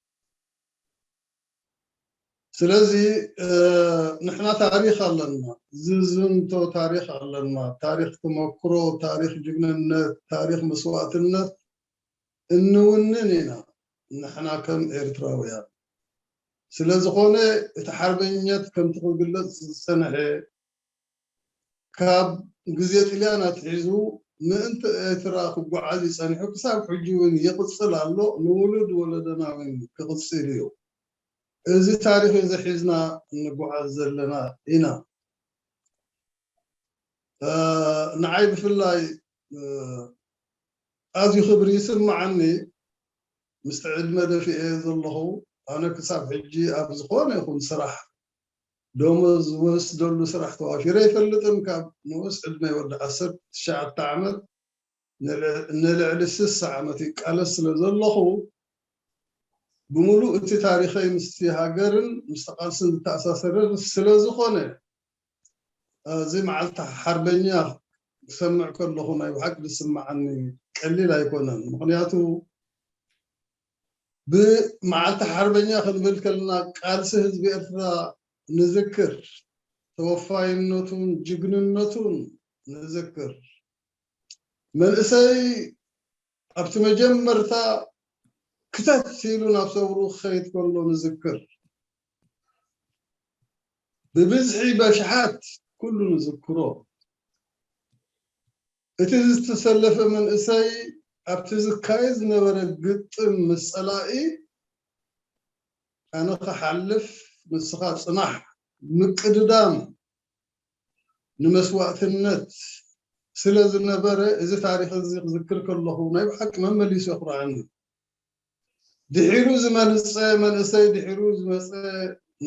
ስለዚ፣ እ፣ ንሕና ታሪኽ ኣለና፣ ዝዝንቶ ታሪኽ ኣለና፣ ታሪኽ ተመክሮ፣ ታሪኽ ጅግንነት፣ ታሪኽ መስዋእትነት እንውንን ኢና ንሕና ከም ኤርትራውያን። ስለ ዝኾነ እቲ ሓርበኝነት ከምቲ ክግለጽ ዝጸንሐ ካብ ግዜ ጥልያን ኣትሒዙ ምእንቲ ኤርትራ ክጓዓዝ እዩ ጸኒሑ፣ ክሳብ ሕጂ እውን ይቕጽል ኣሎ፣ ንውሉድ ወለዶና እውን ክቕጽል እዩ። እዚ ታሪኽ እዚ ሒዝና እንጓዓዝ ዘለና ኢና። እ፣ ንዓይ ብፍላይ፣ እ፣ ኣዝዩ ክብሪ ይስምዓኒ። ምስቲ ዕድመ ደፊኤ ዘለኹ፣ ኣነ ክሳብ ሕጂ ኣብ ዝኾነ ይኹን ስራሕ፣ ደሞዝ ዝወስደሉ ስራሕ ተዋፊረ ኣይፈልጥን። ካብ ንኡስ ዕድመ ወዲ ዓሰርተ ትሽዓተ ዓመት ንልዕ-፣ ንልዕሊ ስሳ ዓመት ይቃለስ ስለ ዘለኹ፣ ብምሉእ እቲ ታሪኸይ ምስቲ ሃገርን ምስቲ ቃልስን ዝተኣሳሰረ ስለ ዝኾነ፣ እዚ መዓልቲ ሓርበኛ ክሰምዕ ከለኹ ናይ ብሓቂ ዝስምዓኒ ቀሊል ኣይኮነን። ምኽንያቱ ብመዓልቲ ሓርበኛ ክንብል ከለና ቃልሲ ህዝቢ ኤርትራ ንዝክር፣ ተወፋይነቱን ጅግንነቱን ንዝክር። መንእሰይ ኣብቲ መጀመርታ ክተት ኢሉ ናብ ሰውሩ ክኸይድ ከሎ ንዝክር። ብብዝሒ በሽሓት ኩሉ ንዝክሮ። እቲ ዝተሰለፈ መንእሰይ ኣብቲ ዝካየድ ዝነበረ ግጥም ምስ ጸላኢ፣ ኣነ ክሓልፍ ንስኻ ጽናሕ፣ ምቅድዳም ንመስዋእትነት ስለ ዝነበረ፣ እዚ ታሪኽ እዚ ክዝክር ከለኹ ናይ ብሓቂ መመሊሱ የኹርዓኒ። ድሒሩ ዝመልጸ መንእሰይ፣ ድሒሩ ዝመጸ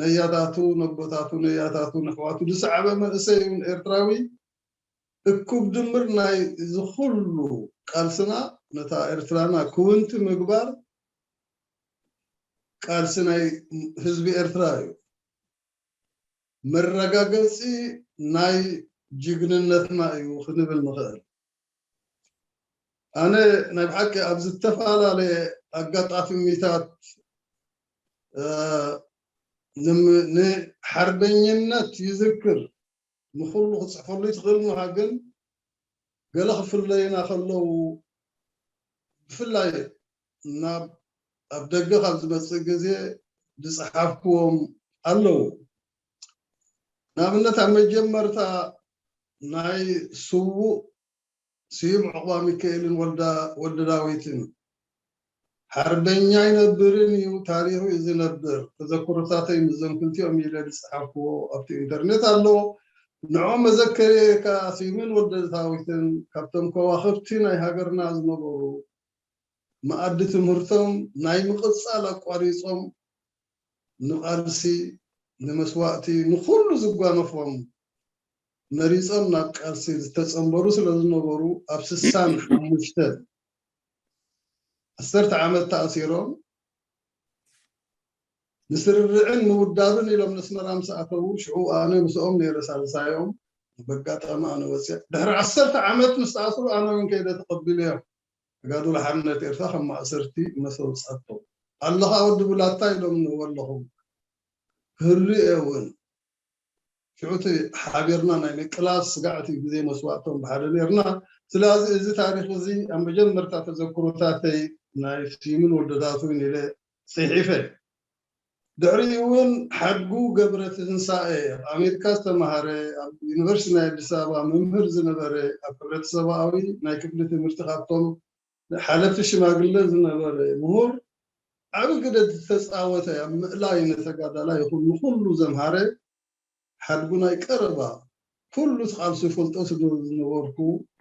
ነያታቱ፣ ነቦታቱ፣ ነያታቱ፣ ነሕዋቱ ዝሰዓበ መንእሰይ እውን ኤርትራዊ እኩብ ድምር ናይ እዚ ኩሉ ቃልስና ነታ ኤርትራና ክውንቲ ምግባር ቃልሲ ናይ ህዝቢ ኤርትራ እዩ። መረጋገጺ ናይ ጅግንነትና እዩ ክንብል ንኽእል። ኣነ ናይ ብሓቂ ኣብ ዝተፈላለየ ኣጋጣሚታት፣ እ፣ ንም-፣ ንሓርበኝነት ይዝክር፣ ንኹሉ ክጽሕፈሉ ይትኽእል ምዃ፣ ግን ገለ ክፍለዩና ከለዉ፣ ብፍላይ ናብ፣ ኣብ ደገ ካብ ዝመጽእ ግዜ ዝጸሓፍክዎም ኣለዉ። ንኣብነት፣ ኣብ መጀመርታ ናይ ስዉእ ስዩም ዑቕባሚካኤልን ወልዳ-፣ ወልደዳዊትን፣ ሓርበኛ ኣይነብርን እዩ፣ ታሪኹ እዩ ዝነብር። ተዘክሮታተይ ምስዞም ክልቲኦም ኢለ ዝጸሓፍክዎ ኣብቲ ኢንተርኔት ኣሎ። ንዕኦም መዘከርየ ከኣ ስዩምን ወልደዳዊትን ካብቶም ከዋኽብቲ ናይ ሃገርና ዝነበሩ፣ መኣዲ ትምህርቶም ናይ ምቕጻል ኣቋሪጾም ንቓልሲ፣ ንመስዋእቲ፣ ንኹሉ ዝጓነፎም መሪጾም ናብ ቃልሲ ዝተጸንበሩ ስለ ዝነበሩ፣ ኣብ ስሳን ሓሙሽተን፣ ዓሰርተ ዓመት ተኣሲሮም፣ ንስርርዕን ምውዳብን ኢሎም ነስመራ ምስ ኣተዉ፣ ሽዑ ኣነ ምስኦም ነይረ ሳልሳዮም። በጋጣሚ ኣነ ወፅያ። ድሕሪ ዓሰርተ ዓመት ምስ ተኣስሩ፣ ኣነ እውን ከይደ ተቐቢለዮም። ተጋድሎ ሓርነት ኤርትራ ከም ማእሰርቲ መሰ ውፃቶም። ኣለኻ ወዲ ብላታ ኢሎም ንእዎ ኣለኹም። ክህሉ እየ እውን። ሽዑ እቲ ሓቢርና ናይ ምቅላስ ስጋዕ፣ እቲ ግዜ መስዋእቶም ብሓደ ነይርና፣ ስለዚ እዚ ታሪኽ እዚ ኣብ መጀመርታ ተዘክሮታተይ ናይ ስዩምን ወለዳቱን ኢለ ጽሒፈ። ድሕሪኡ እውን ሓድጉ ገብረ ትንሳኤ ኣብ ኣሜሪካ ዝተማሃረ፣ ኣብ ዩኒቨርሲቲ ናይ ኣዲስ ኣበባ መምህር ዝነበረ፣ ኣብ ሕብረተሰባዊ ናይ ክፍሊ ትምህርቲ ካብቶም ሓለፍቲ ሽማግለ ዝነበረ ምሁር፣ ዓቢ ግደ ዝተጻወተ፣ ኣብ ምእላይ ንተጋዳላይ ይኹን ንኹሉ ዘምሃረ ሓድጉ ናይ ቀረባ፣ ኩሉ እቲ ቃልሱ ይፈልጦ ስለ ዝነበርኩ፣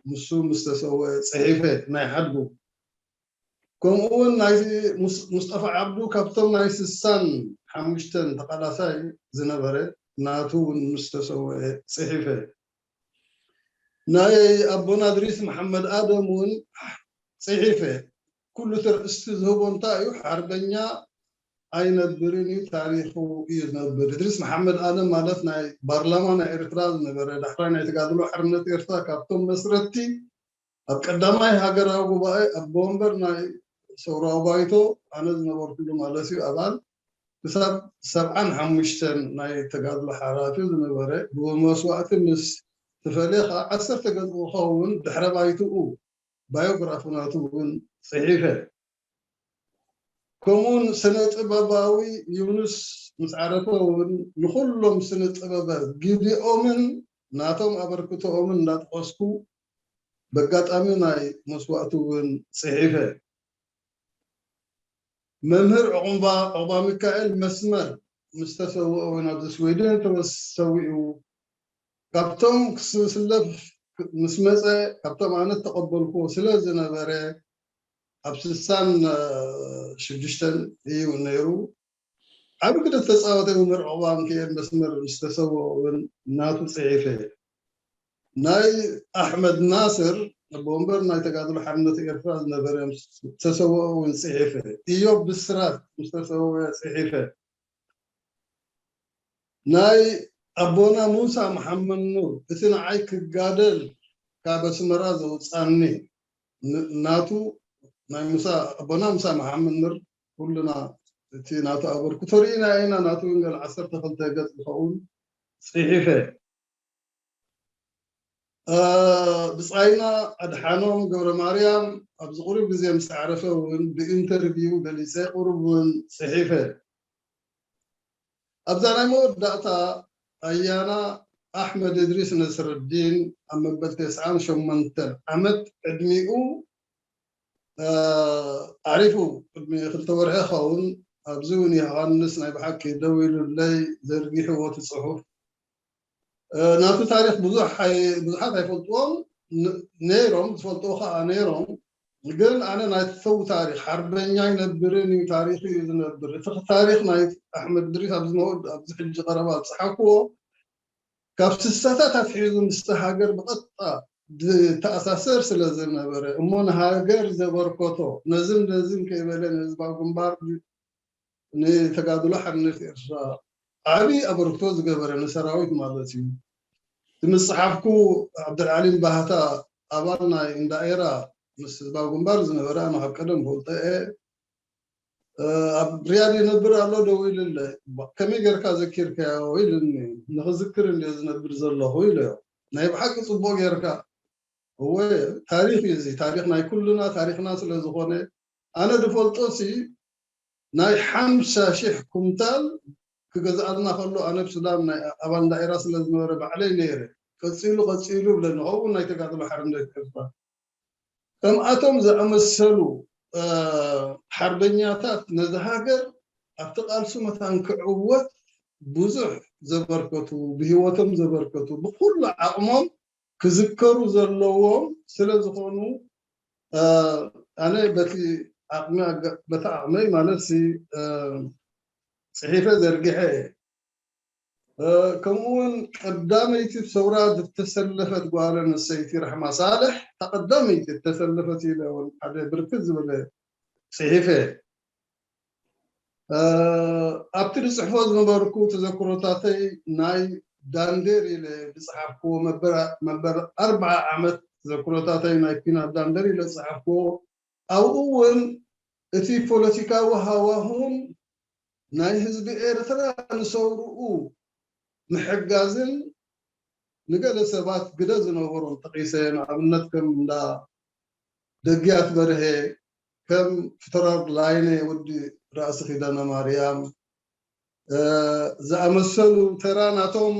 ንሱ ምስ ተሰወአ ጽሒፈ ናይ ሓድጉ። ከምኡ እውን ናይ ሙስ-፣ ሙስጠፋ ዓብዱ ካብቶም ናይ ስሳን ሓሙሽተን ተቓላሳይ ዝነበረ፣ ናቱ እውን ምስ ተሰወአ ጽሒፈ። ናይ ኣቦና እድሪስ መሓመድ ኣደም እውን ጽሒፈ። ኩሉ እቲ ርእስቲ ዝህቦ እንታይ እዩ? ሓርበኛ ኣይነብርን እዩ፣ ታሪኹ እዩ ዝነብር። እድሪስ መሓመድ ኣደም ማለት ናይ ፓርላማ ናይ ኤርትራ ዝነበረ፣ ዳሕራይ ናይ ተጋድሎ ሓርነት ኤርትራ ካብቶም መስረትቲ፣ ኣብ ቀዳማይ ሃገራዊ ጉባኤ ኣቦ ወንበር ናይ ሰውራዊ ባይቶ፣ ኣነ ዝነበርኩሉ ማለት እዩ፣ ኣባል፣ ክሳብ ሰብዓን ሓሙሽተን ናይ ተጋድሎ ሓላፊ ዝነበረ፣ ብመስዋእቲ ምስ ተፈልየ ከዓ ዓሰርተ ገጽ ዝኸውን ድሕረ ባይትኡ፣ ባዮግራፊ ናቱ እውን ጽሒፈ። ከምኡውን ስነ ጥበባዊ ዩኑስ ምስ ዓረፈ እውን ንኹሎም ስነ ጥበበ ግዲኦምን ናቶም ኣበርክቶኦምን እንዳጠቐስኩ በጋጣሚ ናይ መስዋእቱ እውን ጽሒፈ። መምህር ዑቕባ፣ ዑቕባ ሚካኤል መስመር ምስ ተሰወአ እውን ኣብዚ ስዊድን ተወስ-፣ ሰዊኡ። ካብቶም ክስለፍ ምስ መጸ፣ ካብቶም ኣነ ተቐበልኩዎ ስለ ዝነበረ፣ ኣብ ስሳን ሽዱሽተን እዩ ነይሩ። ዓቢ ግደ ዝተጻወተ መምህር ዑቕባ ሚካኤል መስመር ምስ ተሰወአ እውን ናቱ ጽሒፈ። ናይ ኣሕመድ ናስር ኣቦ ወንበር ናይ ተጋድሎ ሓርነት ኤርትራ ዝነበረ ምስ ተሰወአ እውን ጽሒፈ። ኢዮብ ብስራት ምስ ተሰወአ ጽሒፈ። ናይ ኣቦና ሙሳ መሓመድ ኑር፣ እቲ ንዓይ ክጋደል ካብ ኣስመራ ዘውጻኒ፣ ን-፣ ናቱ፣ ናይ ሙሳ፣ ኣቦና ሙሳ መሓመድ ኑር፣ ኩልና እቲ ናቱ ኣበርክቶ ርኢና ኢና። ናቱ እውን ገለ ዓሰርተ ክልተ ገጽ ዝኸውን ጽሒፈ። እ፣ ብጻይና ኣድሓኖም ገብረ ማርያም ኣብዚ ቁሩብ ግዜ ምስ ዓረፈ እውን ብኢንተርቪው ገሊጸ፣ ቁሩብ እውን ጽሒፈ። ኣብዛ ናይ መወዳእታ ኣያና ኣሕመድ እድሪስ ነስረዲን ኣብ መበል ተስዓን ሸሞንተን ዓመት ዕድሚኡ፣ እ፣ ዓሪፉ ቅድሚ ክልተ ወርሒ ይኸውን። ኣብዚ እውን ዮሃንስ ናይ ብሓቂ ደው ኢሉለይ ዘርጊሕዎ እቲ ጽሑፍ። እ፣ ናቱ ታሪኽ ብዙሕ ኣይ-፣ ብዙሓት ኣይፈልጥዎን ን-፣ ነይሮም፣ ዝፈልጥዎ ኸኣ ነይሮም። ግን ኣነ ናይ ሰው ታሪኽ፣ ሓርበኛ ኣይነብርን እዩ፣ ታሪኹ እዩ ዝነብር። እቲ ታሪኽ ናይ ኣሕመድ እድሪስ ኣብዚ መወድ-፣ ኣብዚ ሕጂ ቀረባ ዝጸሓፍኩዎ፣ ካብ ስሳታት ኣትሒዙ ምስቲ ሃገር ብቐጥታ ዝተኣሳሰር ስለ ዝነበረ፣ እሞ ንሃገር ዘበርከቶ፣ ነዝን ነዝን ከይበለ ንህዝባዊ ግንባር፣ ንተጋድሎ ሓርነት ኤርትራ ዓቢ ኣበርክቶ ዝገበረ፣ ንሰራዊት ማለት እዩ። እቲ ምስ ጸሓፍኩ፣ ዓብደልዓሊም ባህታ፣ ኣባል ናይ እንዳኤራ፣ ምስ ህዝባዊ ግንባር ዝነበረ፣ ኣነ ካብ ቀደም ፈልጦ እየ። እ፣ ኣብ ሪያድ ይነብር ኣሎ፣ ደው ኢሉለ። "ከመይ ጌርካ ዘኪርካዮ?" ኢሉኒ። "ንኽዝክር እንድየ ዝነብር ዘለኹ" ኢለዮ። ናይ ብሓቂ ጽቡቕ ጌርካ። እወ፣ ታሪኽ እዩ እዚ። ታሪኽ ናይ ኩልና፣ ታሪኽና ስለ ዝኾነ፣ ኣነ ዝፈልጦ ሲ፣ ናይ ሓምሳ ሺሕ ኩንታል ክገዝኣልና ከሎ፣ ኣነ ብሱዳን ናይ ኣባል ዳኢራ ስለ ዝነበረ ባዕለይ ነይረ። ቀጺሉ፣ ቀጺሉ ብለኒ። ከምኡ ናይ ተጋድሎ ሓርነት ኤርትራ። ከምኣቶም ዝኣመሰሉ፣ እ፣ ሓርበኛታት ነዚ ሃገር ኣብቲ ቃልሲ መታን ክዕወት ብዙሕ ዘበርከቱ፣ ብህይወቶም ዘበርከቱ፣ ብኩሉ ዓቕሞም ክዝከሩ ዘለዎም ስለ ዝኾኑ፣ እ፣ ኣነ በቲ ዓቕሚ ኣጋ-፣ በቲ ዓቕመይ ማለት ሲ፣ እ፣ ጽሒፈ ዘርጊሐ እየ። እ፣ ከምኡ እውን ቀዳመይቲ ሰውራ ዝተሰለፈት ጓል ኣንስተይቲ ራሕማ ሳልሕ፣ እታ ቀዳመይቲ ዝተሰለፈት ኢለ እውን ሓደ ብርክት ዝበለ ጽሒፈ። እ፣ ኣብቲ ዝጽሕፎ ዝነበርኩ ተዘክሮታተይ ናይ ዳንዴር ኢለ ዝጸሓፍክዎ መበል፣ መበል ኣርብዓ ዓመት ተዘክሮታተይ ናይ ኲናት ዳንዴር ኢለ ዝጸሓፍክዎ፣ ኣብኡ እውን እቲ ፖለቲካዊ ሃዋሁን ናይ ህዝቢ ኤርትራ ንሰውርኡ ምሕጋዝን ንገለ ሰባት ግደ ዝነበሮም ጠቒሰ፣ ንኣብነት ከም እንዳ ደግያት በርሀ፣ ከም ፊተራል ላይነ ወዲ ራእሲ ኪዳነ ማርያም ዝኣመሰሉ ተራ ናቶም፣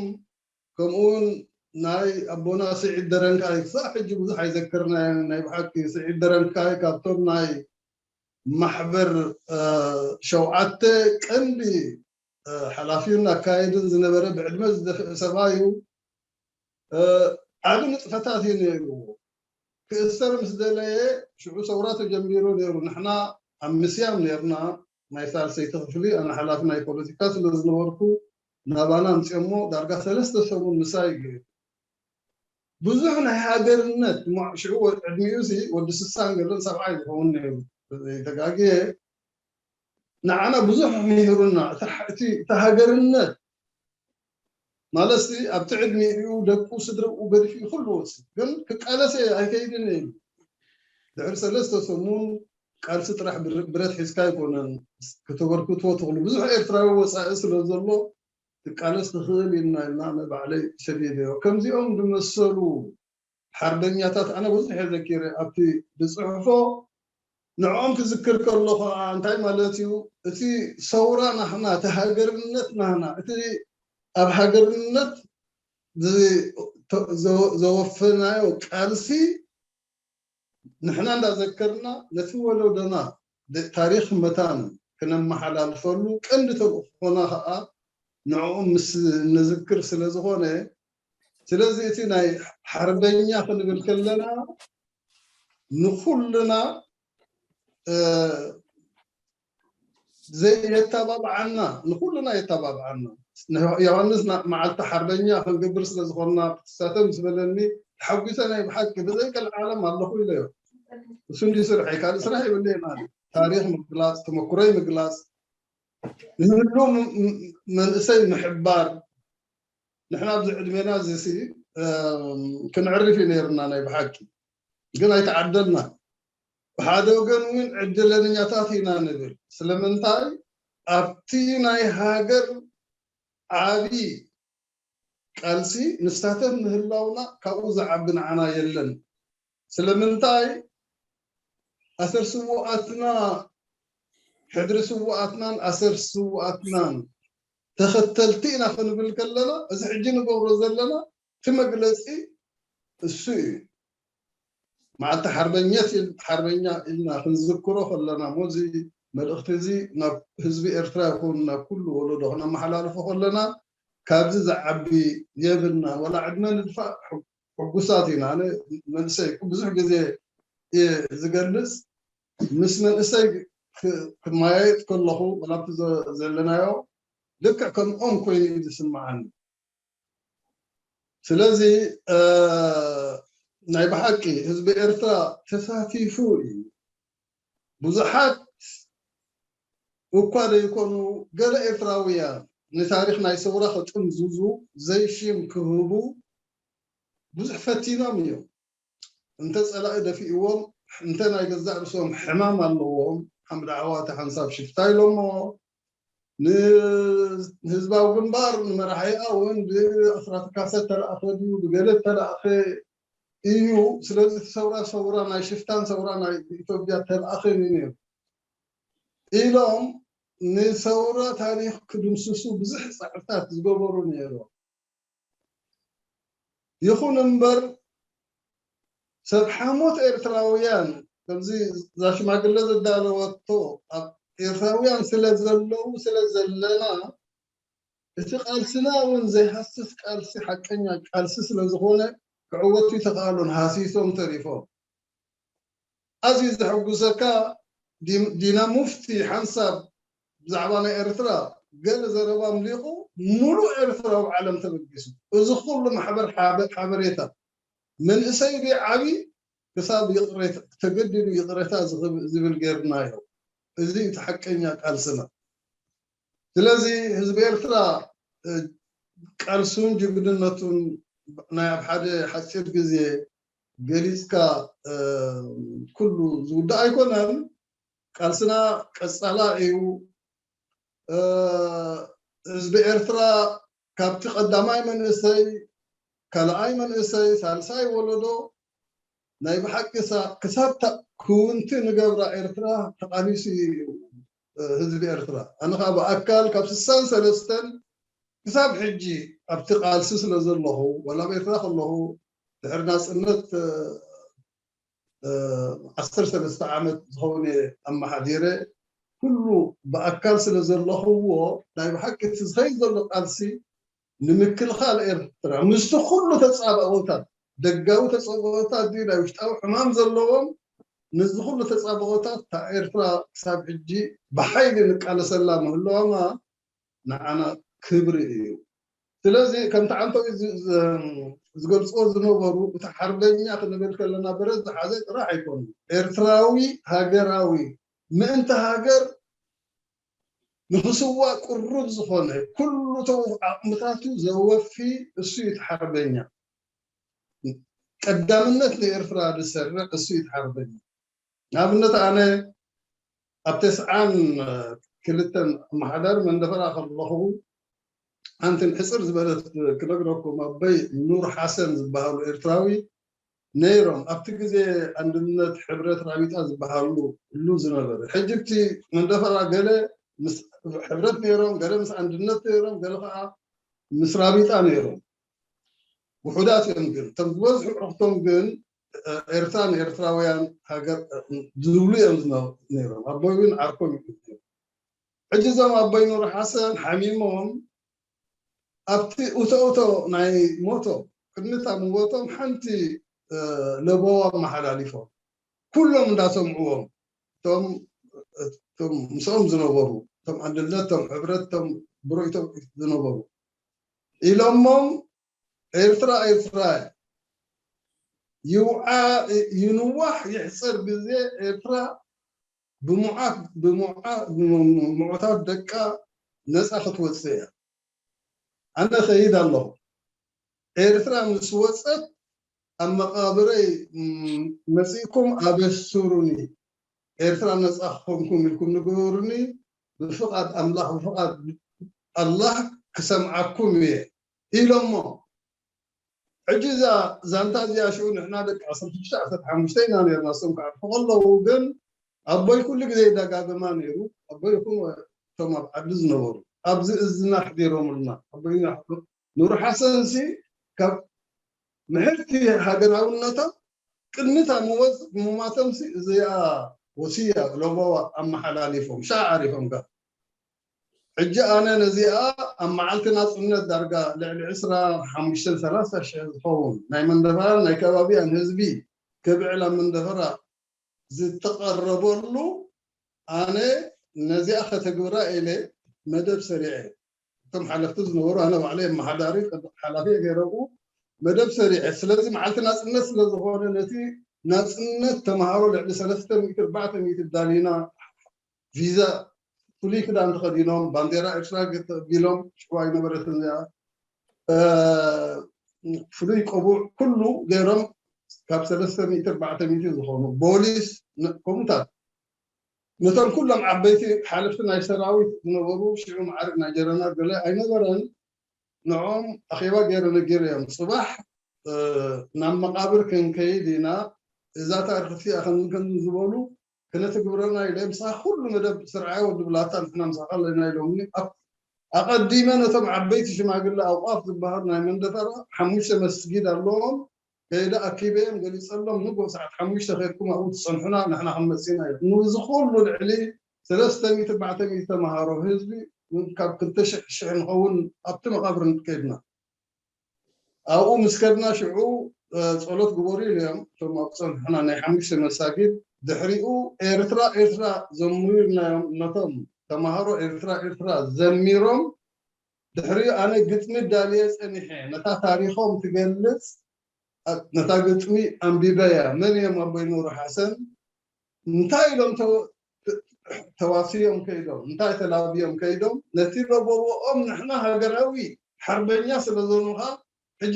ከምኡውን ናይ ኣቦና ስዒድ ደረንካይ ክሳብ ሕጂ ብዙሕ ኣይዘክርናዮን። ናይ ብሓቂ ስዒድ ደረንካይ ካብቶም ናይ ማሕበር ሸውዓተ ቀንዲ ሓላፊን ኣካየድን ዝነበረ፣ ብዕድመ ዝደፍአ ሰብኣይ እዩ። ዓቢ ንጥፈታት እዩ ነይርዎ። ክእሰር ምስ ደለየ ሽዑ ሰውራ ተጀሚሩ ነይሩ። ንሕና ኣብ ምስያም ነርና፣ ናይ ሳልሰይቲ ክፍሊ ኣነ ሓላፊ ናይ ፖለቲካ ስለ ዝነበርኩ ናባና ኣምፅኦሞ ዳርጋ ሰለስተ ሰሙን ምሳይ ገይሩ። ብዙሕ ናይ ሃገርነት ሽዑ ዕድሚኡ ሲ ወዲ ስሳን ገለን ሰብዓይ ዝኸውን ነይሩ ተጋግየ። ንዓና ብዙሕ ምሂሩና። እቲ ሃገርነት ማለት ኣብቲ ዕድሚኡ ደቁ ስድርኡ ገዲፉ ኩሉ ወፂ ግን ክቃለሰ ኣይከይድን እዩ። ድሕሪ ሰለስተ ሰሙን ቃልሲ ጥራሕ ብረት ሒዝካ ኣይኮነን ክተበርክትዎ ትኽእሉ። ብዙሕ ኤርትራዊ ወፃኢ ስለ ዘሎ ትቃለስ ትኽእል ኢልና ኢልና ባዕለይ ሰዲደዮ። ከምዚኦም ዝመሰሉ ሓርበኛታት ኣነ ብዙሕ እየ ዘኪረ ኣብቲ ዝፅሕፎ። ንዕኦም ክዝክር ከሎ ከዓ እንታይ ማለት እዩ? እቲ ሰውራ ናህና፣ እቲ ሃገርነት ናህና፣ እቲ ኣብ ሃገርነት ዘወፈናዮ ቃልሲ ንሕና እንዳዘከርና ነቲ ወለዶና ታሪኽ መታን ክነመሓላልፈሉ ቀንዲ ተልእኾና ከዓ ንዕኦም ምስ ንዝክር ስለ ዝኾነ፣ ስለዚ እቲ ናይ ሓርበኛ ክንብል ከለና ንኹልና የተባብዓና፣ ንኹልና የተባብዓና። ዮሃንስ መዓልቲ ሓርበኛ ክንገብር ስለ ዝኾንና ክትሳተፍ ምስ በለኒ ተሓጒሰ ናይ ብሓቂ ብዘይ ቀልዓለም ኣለኹ ኢለዮ። እሱ እንዲ ስርሐይ ካልእ ስራሕ ይብለይ ማለት ታሪኽ ምግላፅ፣ ተመኩሮይ ምግላፅ፣ ንህሉ መንእሰይ ምሕባር። ንሕና ኣብዚ ዕድሜና እዚ ሲ ክንዕርፍ እዩ ነይርና ናይ ብሓቂ፣ ግን ኣይተዓደልና። ብሓደ ወገን እውን ዕድለኛታት ኢና ንብል። ስለምንታይ ኣብቲ ናይ ሃገር ዓቢ ቃልሲ ንሳተፍ ምህላውና ካብኡ ዝዓቢ ንዓና የለን። ስለምንታይ ኣሰር ስውኣትና ሕድሪ ስውኣትናን ኣሰር ስውኣትናን ተኸተልቲ ኢና ክንብል ከለና እዚ ሕጂ ንገብሮ ዘለና እቲ መግለፂ እሱ እዩ። መዓልቲ ሓርበኘት ሓርበኛ ኢልና ክንዝክሮ ከለና እሞ እዚ መልእኽቲ እዚ ናብ ህዝቢ ኤርትራ ይኹን ናብ ኩሉ ወለዶ ክነመሓላልፎ ከለና ካብዚ ዝዓቢ የብልና። ወላ ዕድመ ንድፋእ ሕጉሳት ኢና። ኣነ መንእሰይ ብዙሕ ግዜ እየ ዝገልፅ። ምስ መንእሰይ ክመያየጥ ከለኹ ወላ ኣብቲ ዘለናዮ ልክዕ ከምኦም ኮይኑ እዩ ዝስምዓኒ። ስለዚ ናይ ብሓቂ ህዝቢ ኤርትራ ተሳቲፉ እዩ። ብዙሓት እኳ ዘይኮኑ ገለ ኤርትራውያን ንታሪኽ ናይ ሰውራ ክጥምዝዙ ዘይሽም ክህቡ ብዙሕ ፈቲኖም እዮም። እንተ ጸላኢ ደፊእዎም እንተ ናይ ገዛእ ርእሶም ሕማም ኣለዎም ሓምድ ዓዋተ ሓንሳብ ሽፍታ ኢሎሞ ንህዝባዊ ግንባር ንመራሒኣ እውን ብኣስራተ ካሰ ተለኣኸ ድዩ ብገለ ተለኣኸ እዩ። ስለዚ እቲ ሰውራ ሰውራ ናይ ሽፍታን ሰውራ ናይ ኢትዮጵያ ተለኣኸን እዩ ነይሩ ኢሎም ንሰውራ ታሪኽ ክድምስሱ ብዙሕ ፃዕርታት ዝገበሩ ነይሮም። ይኹን እምበር ሰብ ሓሞት ኤርትራውያን ከምዚ እዛ ሽማግለ ዘዳለወቶ ኣብ ኤርትራውያን ስለ ዘለዉ ስለ ዘለና እቲ ቃልስና እውን ዘይሃስስ ቃልሲ ሓቀኛ ቃልሲ ስለ ዝኾነ ክዕወቱ ይተኽኣሉን ሃሲሶም ተሪፎም። ኣዝዩ ዘሐጉሰካ ዲና ሙፍቲ ሓንሳብ ብዛዕባ ናይ ኤርትራ ገለ ዘረባ ኣምሊቑ ሙሉእ ኤርትራዊ ዓለም ተበጊሱ። እዚ ኩሉ ማሕበር ሓበሬታ መንእሰይ ድዩ ዓብዪ ክሳብ ተገዲዱ ይቕሬታ ዝብል ገይርናዮ። እዚ እቲ ሓቀኛ ቃልስና። ስለዚ ህዝቢ ኤርትራ ቃልሱን ጅግንነቱን ናይ ኣብ ሓደ ሓፂር ግዜ ገሊፅካ ኩሉ ዝውዳእ ኣይኮነን። ቃልስና ቀፃላ እዩ። ህዝቢ ኤርትራ ካብቲ ቀዳማይ መንእሰይ ካልኣይ መንእሰይ፣ ሳልሳይ ወለዶ ናይ ብሓቂ ክሳብ ክውንቲ ንገብራ ኤርትራ ተቓሊሱ እዩ ህዝቢ ኤርትራ። ኣነ ከዓ ብኣካል ካብ ስሳን ሰለስተን ክሳብ ሕጂ ኣብቲ ቃልሲ ስለ ዘለኹ፣ ወላ ኣብ ኤርትራ ከለኹ ድሕሪ ናፅነት ዓሰርተ ሰለስተ ዓመት ዝኸውን ኣመሓዲረ፣ ኩሉ ብኣካል ስለ ዘለኽዎ ናይ ብሓቂ እቲ ዝኸይድ ዘሎ ቃልሲ ንምክልኻል ኤርትራ ምስቲ ኩሉ ተፃባኦታት፣ ደጋዊ ተፃባኦታት ድዩ ናይ ውሽጣዊ ሕማም ዘለዎም፣ ነዚ ኩሉ ተፃባኦታት እታ ኤርትራ ክሳብ ሕጂ ብሓይሊ ንቃለሰላ ምህላዋማ ንዓና ክብሪ እዩ። ስለዚ ከምቲ ዓንተው ዝገልፅዎ ዝነበሩ እቲ ሓርበኛ ክንብል ከለና በረድ ዝሓዘ ጥራሕ ኣይኮኑ። ኤርትራዊ ሃገራዊ ምእንቲ ሃገር ንክስዋእ ቅሩብ ዝኾነ ኩሉ ዓቕምታቱ ዘወፊ እሱ እዩ እቲ ሓርበኛ። ቀዳምነት ንኤርትራ ዝሰርዕ እሱ እዩ እቲ ሓርበኛ። ንኣብነት ኣነ ኣብ ተስዓን ክልተን ኣመሓዳሪ መንደፈራ ከለኹ ሓንቲ ሕፅር ዝበለት ክነግረኩም፣ ኣቦይ ኑር ሓሰን ዝበሃሉ ኤርትራዊ ነይሮም። ኣብቲ ግዜ ኣንድነት፣ ሕብረት፣ ራቢጣ ዝበሃሉ እሉ ዝነበረ። ሕጂ እቲ መንደፈራ ገለ ምስ ሕብረት ነይሮም፣ ገለ ምስ ኣንድነት ነይሮም፣ ገለ ከዓ ምስ ራቢጣ ነይሮም። ውሑዳት እዮም ግን እቶም ዝበዝሑ ዕቕቶም ግን ኤርትራ ንኤርትራውያን ሃገር ዝብሉ እዮም ነይሮም። ኣቦይ እውን ዓርኮም እዩ። ሕጂ እዞም ኣቦይ ኑር ሓሰን ሓሚሞም ኣብቲ ኡቶኡቶ ናይ ሞቶ ቅድሚታ ምወቶም ሓንቲ ለበዋ ኣመሓላሊፎም ኩሎም እንዳሰምዕዎም እቶም ምስኦም ዝነበሩ እቶም ኣንድነት እቶም ሕብረት እቶም ብሮይቶም ዝነበሩ ኢሎሞም ኤርትራ ኤርትራ ይውዓ ይንዋሕ ይሕፀር ግዜ ኤርትራ ብምዓት ብምዓት ምዑታት ደቃ ነፃ ክትወፅእ እያ። ኣነ ኸይድ ኣለኹ። ኤርትራ ምስ ወፀት ኣብ መቓብረይ መፂእኩም ኣበስሩኒ። ኤርትራ ነፃ ክኾንኩም ኢልኩም ንገሩኒ። ብፍቓድ ኣምላኽ ብፍቓድ ኣላህ ክሰምዓኩም እየ ኢሎሞ። ሕጂ እዛ ዛንታ እዚኣ ሽዑ ንሕና ደቂ ዓሰርተ ሽዱሽተ ዓሰርተ ሓሙሽተ ኢና ነርና። እሶም ክዓርፉ ከለዉ ግን ኣቦይ ኩሉ ግዜ ይደጋግማ ነይሩ። ኣቦይ ይኹን እቶም ኣብ ዓዲ ዝነበሩ ኣብዚ እዝና ኣሕዲሮምልና። ኣቦይ ኑር ሓሰንሲ ካብ ምሕርቲ ሃገራውነቶም ቅድሚታ ምወፅ ምማተምሲ እዚኣ ወሲያ ለበዋ ኣመሓላሊፎም ሻዕ ዓሪፎም ካብ ሕጂ ኣነ ነዚኣ ኣብ መዓልቲ ናፅነት ዳርጋ ልዕሊ ዕስራ ሓሙሽተ ሰላሳ ሽሕ ዝኸውን ናይ መንደፈራን ናይ ከባቢያን ህዝቢ ክብዕል ኣብ መንደፈራ ዝተቐረበሉ ኣነ ነዚኣ ከተግብራ ኢለ መደብ ሰሪዐ። እቶም ሓለፍቲ ዝነበሩ ኣነ ባዕለይ ኣመሓዳሪ ሓላፊ ገይረኡ መደብ ሰሪዐ። ስለዚ መዓልቲ ናፅነት ስለ ዝኾነ ነቲ ናፅነት ተምሃሮ ልዕሊ ሰለስተ ሚእቲ ኣርባዕተ ሚእቲ ዳሊና ቪዛ ፍሉይ ክዳን ተኸዲኖም ባንዴራ ኤርትራ ተቢሎም ሽዋ ኣይነበረትን እዚኣ ፍሉይ ቆቡዕ ኩሉ ገይሮም ካብ ሰለስተ ሚእቲ ኣርባዕተ ሚእቲ ዝኾኑ ቦሊስ ከምኡታት ነቶም ኩሎም ዓበይቲ ሓለፍቲ ናይ ሰራዊት ዝነበሩ ሽዑ መዓርግ ናይ ጀረናል ገለ ኣይነበረን። ንዕኦም ኣኼባ ገይረ ነጊረዮም። ፅባሕ ናብ መቓብር ክንከይድ ኢና፣ እዛ ታሪኽ እቲኣ ከምዚ ከምዚ ዝበሉ ክነትግብረና ኢለ ምሳኻ ኩሉ መደብ ስርዓይ ወዲ ብላታ ንሕና ምሳኻ ኣለና ኢሎምኒ። ኣቐዲመ ነቶም ዓበይቲ ሽማግለ ኣውቃፍ ዝበሃሉ ናይ መንደፈራ ሓሙሽተ መስጊድ ኣለዎም ከይደ ኣኪበዮም ገሊፀሎም ንጎ ሰዓት ሓሙሽተ ከድኩም ኣብኡ ትፀንሑና ንሕና ክንመፅእና እዩ። ንዚ ኩሉ ልዕሊ ሰለስተ ሚእቲ ኣርባዕተ ሚእቲ ተምሃሮ ህዝቢ ካብ ክልተ ሽሕ ሽሕ ንኸውን ኣብቲ መቓብር ከድና ኣብኡ ምስ ከድና ሽዑ ጸሎት ግበሩ ኢሎም እቶም ኣብ ጸንሑና ናይ ሓሙሽተ መሳጊድ ድሕሪኡ ኤርትራ ኤርትራ ዘምሩ ኢልናዮም ነቶም ተማሃሮ ኤርትራ ኤርትራ ዘሚሮም ድሕሪኡ ኣነ ግጥሚ ዳልየ ጸኒሐ ነታ ታሪኾም ትገልጽ ነታ ግጥሚ ኣንቢበያ መን እዮም ኣቦይ ኑሩ ሓሰን እንታይ ኢሎም ተዋስዮም ከይዶም እንታይ ተላብዮም ከይዶም ነቲ ለበወኦም ንሕና ሃገራዊ ሓርበኛ ስለ ዘኑኻ ሕጂ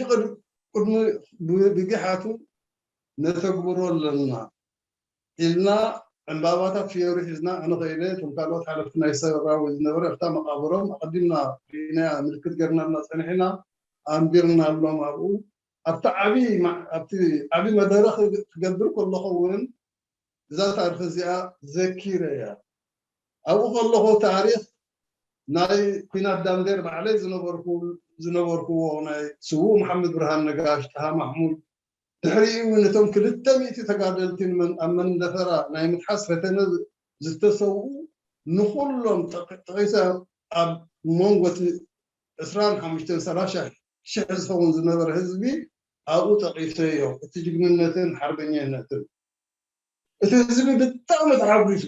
ቅድሚ ብጊሓቱ ነተግብሮ ኣለና ኢልና ዕምባባታት ፍዮሪ ሒዝና ኣነ ኸይደ እቶም ካልኦት ሓለፍቲ ናይ ሰራዊት ዝነበረ ኣብታ መቓብሮም ኣቐዲምና ርኢናያ ምልክት ገርናልና ጸኒሕና ኣንቢርናሎም ኣብኡ ኣብቲ ዓቢ ማ- ኣብቲ ዓቢ መደረ ክግ- ክገብር ከለኹ እውን እዛ ታሪኽ እዚኣ ዘኪረ እያ። ኣብኡ ከለኹ ታሪኽ ናይ ኩናት ዳንዴር ባዕለይ ዝነበርኩ ዝነበርኩዎ ናይ ስዉእ መሓመድ ብርሃን ነጋሽ፣ ጣሃ ማሕሙድ፣ ድሕሪኡ እውን እቶም ክልተ ሚእቲ ተጋደልቲ ንመን- ኣብ መንደፈራ ናይ ምትሓዝ ፈተነ ዝተሰውኡ ንኹሎም ጠቂ- ጠቂሰ ኣብ መንጎ እቲ ዕስራን ሓሙሽተን ሰላሳ ሽሕ ዝኸውን ዝነበረ ህዝቢ ኣብኡ ጠቂሰዮ። እቲ ጅግንነትን ሓርበኛነትን እቲ ህዝቢ ብጣዕሚ ተሓጒሱ።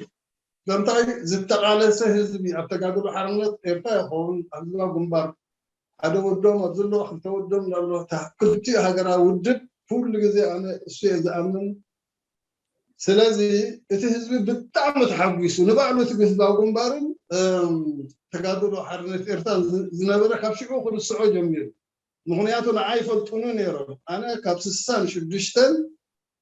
ከምታይ ዝተቓለሰ ህዝቢ ኣብ ተጋድሎ ሓርነት ኤርትራ ይኸውን ኣብ ህዝባዊ ግንባር ሓደ ወዶም ኣብ ዘለዎ ክልተ ወዶም ኣሎ። እታ ክልቲኡ ሃገራዊ ውድብ ኩሉ ግዜ ኣነ እሱ እየ ዝኣምን። ስለዚ እቲ ህዝቢ ብጣዕሚ ተሓጒሱ ንባዕሉ እቲ ህዝባዊ ግንባርን እም፣ ተጋድሎ ሓርነት ኤርትራን ዝ- ዝነበረ ካብ ሽዑ ክርስዖ ጀሚሩ። ምኽንያቱ ንዓይ ይፈልጡኒ ነይሮም። ኣነ ካብ ስሳን ሽዱሽተን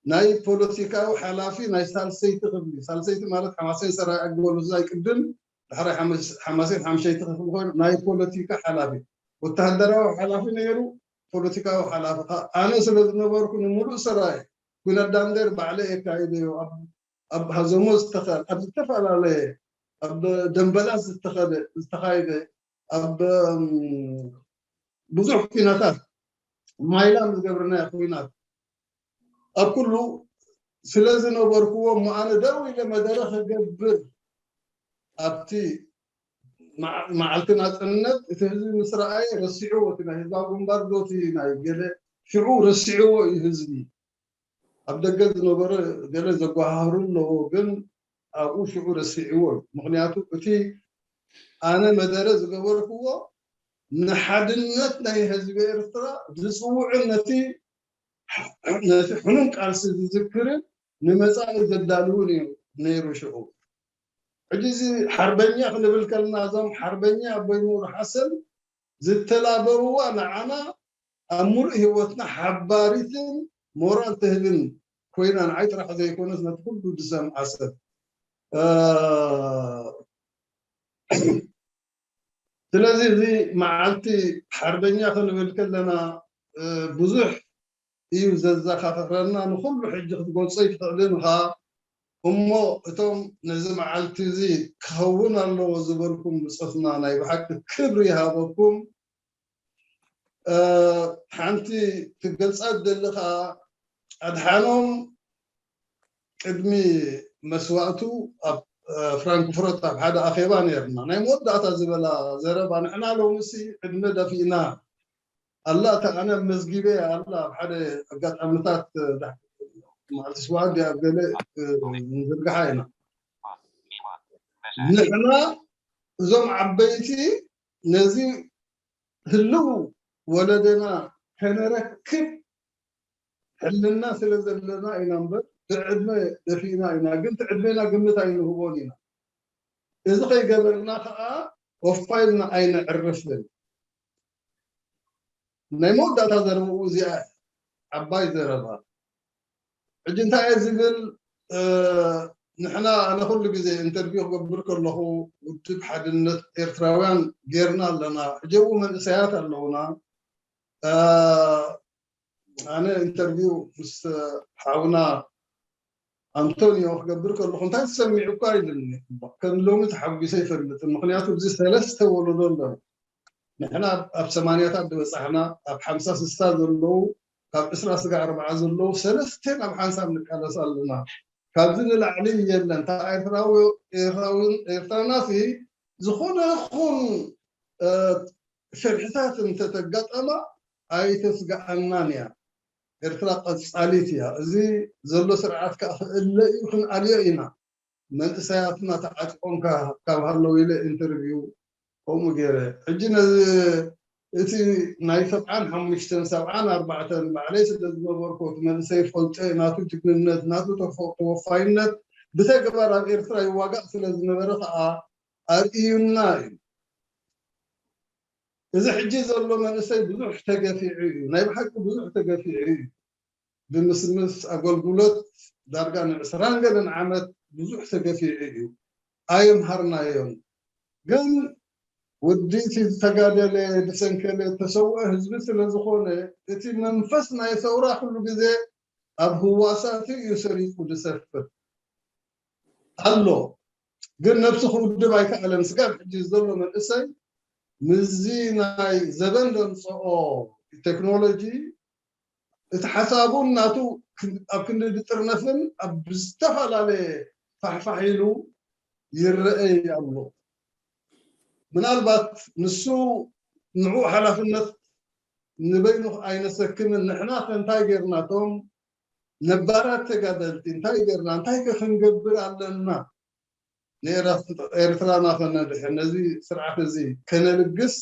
ናይ ፖለቲካዊ ሓላፊ ናይ ሳልሰይቲ ክፍሊ፣ ሳልሰይቲ ማለት ሓማሴን ሰራይ ኣግበሉ ናይ ቅድም፣ ዳሕራይ ሓመስ- ሓማሴን ሓምሸይቲ ክፍሊ ኮይኑ ናይ ፖለቲካ ሓላፊ፣ ወተሃደራዊ ሓላፊ ነይሩ፣ ፖለቲካዊ ሓላፊ ከዓ ኣነ ስለ ዝነበርኩ ንምሉእ ሰራይ ኩናት ዳንዴር ባዕለ የካይደዮ። ኣብ ኣብ ሃዘሞ ዝተኸ ኣብ ዝተፈላለየ ኣብ ደንበላት ዝተኸደ ዝተኻየደ ኣብ እም፣ ብዙሕ ኩናታት ማይላም ዝገብርናዮ ኩናት ኣብ ኩሉ ስለ ዝነበርኩዎ እሞ ኣነ ደው ኢለ መደረ ክገብር ኣብቲ መዓ- መዓልቲ ናፅነት እቲ ህዝቢ ምስ ረኣየ ረሲዕዎ እቲ ናይ ህዝባዊ ግንባር ዶ እቲ ናይ ገለ ሽዑ ረሲዕዎ እዩ ህዝቢ ኣብ ደገ ዝነበረ ገለ ዘጓሃህሩ ኣለዎ ግን ኣብኡ ሽዑ ረሲዕዎ እዩ ምክንያቱ እቲ ኣነ መደረ ዝገበርክዎ ንሓድነት ናይ ህዝቢ ኤርትራ ዝፅውዕን ነቲ ነቲ ሕኑን ቃልሲ ዝዝክርን ንመፃኢ ዘዳልውን እዩ ነይሩ ሽዑ ሕጂ እዚ ሓርበኛ ክንብል ከልና እዞም ሓርበኛ ኣቦይ ምሁር ሓሰን ዝተላበውዋ ንዓና ኣብ ሙሉእ ህይወትና ሓባሪትን ሞራል ትህብን ኮይና ንዓይ ጥራሕ ዘይኮነስ ነቲ ኩሉ ዝሰምዓ ሰብ ስለዚ እዚ መዓልቲ ሓርበኛ ክንብል ከለና ብዙሕ እዩ ዘዘኻኽረና ንኩሉ ሕጂ ክትገልጾ ይትኽእልን ኢኻ እሞ እቶም ነዚ መዓልቲ እዚ ክኸውን ኣለዎ ዝበልኩም ብፆትና ናይ ብሓቂ ክብሪ ይሃበኩም ሓንቲ ትገልፃ ዘለኻ ኣድሓኖም ቅድሚ መስዋእቱ ኣብ ፍራንክፈርት ኣብ ሓደ ኣኼባ ነርና ናይ መወዳእታ ዝበላ ዘረባ ንሕና ሎምሲ ዕድመ ደፊእና ኣላ እታ ኣነ መዝጊበ ኣላ ኣብ ሓደ ኣጋጣሚታት መዓልቲ ስብዓት ኣብ ገለ ንዝርግሓ ኢና ንሕና እዞም ዓበይቲ ነዚ ህልው ወለደና ከነረክብ ሕልና ስለ ዘለና ኢና እምበር ብዕድመ ደፊእና ኢና ግን ዕድሜና ግምት ኣይንህቦን ኢና እዚ ከይገበርና ከዓ ወፋይልና ኣይነዕርፍን ናይ መወዳእታ ዘረብኡ እዚኣ ዓባይ ዘረባ ሕጂ እንታይ እየ ዝብል ንሕና ኣነ ኩሉ ግዜ ኢንተርቪው ክገብር ከለኹ ውድብ ሓድነት ኤርትራውያን ጌርና ኣለና ሕጂ ው መንእሰያት ኣለውና ኣነ ኢንተርቪው ምስ ሓውና ኣንቶኒዮ ክገብር ከለኹ እንታይ ተሰሚዑ እኳ ኢሉኒ ከም ሎሚ ተሓጒሰ ይፈልጥን ምክንያቱ እዚ ሰለስተ ወለዶ ኣሎ ንሕና ኣብ ሰማንያታት ዝበፃሕና ኣብ ሓምሳ ስሳ ዘለዉ ካብ ዕስራ ስጋ ኣርባዓ ዘለዉ ሰለስቴን ኣብ ሓንሳብ ንቃለስ ኣለና ካብዚ ንላዕሊ የለን ካብ ኤርትራዊ ኤርትራዊ ኤርትራና ሲ ዝኾነ ይኹን ፍርሕታት እንተተጋጠማ ኣይተስግኣናን እያ ኤርትራ ቀፃሊት እያ እዚ ዘሎ ስርዓት ከዓ ክእለ እዩ ክንኣልዮ ኢና መንእሰያትና ተዓጢቆም ካብ ሃለው ኢለ ኢንተርቪው ከምኡ ገይረ ሕጂ ነዚ እቲ ናይ ሰብዓን ሓሙሽተን ሰብዓን ኣርባዕተን ባዕለይ ስለ ዝነበርኩ እቲ መንእሰይ ፈልጦ ናቱ ጅግንነት ናቱ ተወፋይነት ብተግባር ኣብ ኤርትራ ይዋጋእ ስለ ዝነበረ ከዓ ኣርእዩና እዩ እዚ ሕጂ ዘሎ መንእሰይ ብዙሕ ተገፊዑ እዩ ናይ ብሓቂ ብዙሕ ተገፊዑ እዩ ብምስምስ ኣገልግሎት ዳርጋ ንዕስራን ገለን ዓመት ብዙሕ ተገፊዑ እዩ ኣይምሃርናዮን ግን ውዲት ዝተጋደለ፣ ዝሰንከለ፣ ዝተሰውአ ህዝቢ ስለ ዝኾነ፣ እቲ መንፈስ ናይ ሰውራ ኩሉ ግዜ ኣብ ህዋሳቱ እዩ ሰሪጹ ዝሰፍር። ኣሎ። ግን ነብሱ ክውድብ ኣይከኣለን። ስጋብ ሕጂ ዘሎ መንእሰይ ምስዚ ናይ ዘበን ዘምጽኦ ቴክኖሎጂ እቲ ሓሳቡን ናቱ ክን-፣ ኣብ ክንዲ ዝጥርነፍን ኣብ ዝተፈላለየ ፋሕፋሕ ኢሉ ይረኣይ ኣሎ። ምናልባት ንሱ ንዕኡ ሓላፍነት ንበይኑ ኣይነሰክምን። ንሕና ከ እንታይ ጌርና? እቶም ነባራት ተጋደልቲ እንታይ ጌርና? እንታይ ከ ክንገብር ኣለና? ንኤራ-፣ ኤርትራና ከነድሕን፣ ነዚ ስርዓት እዚ ከነልግስ፣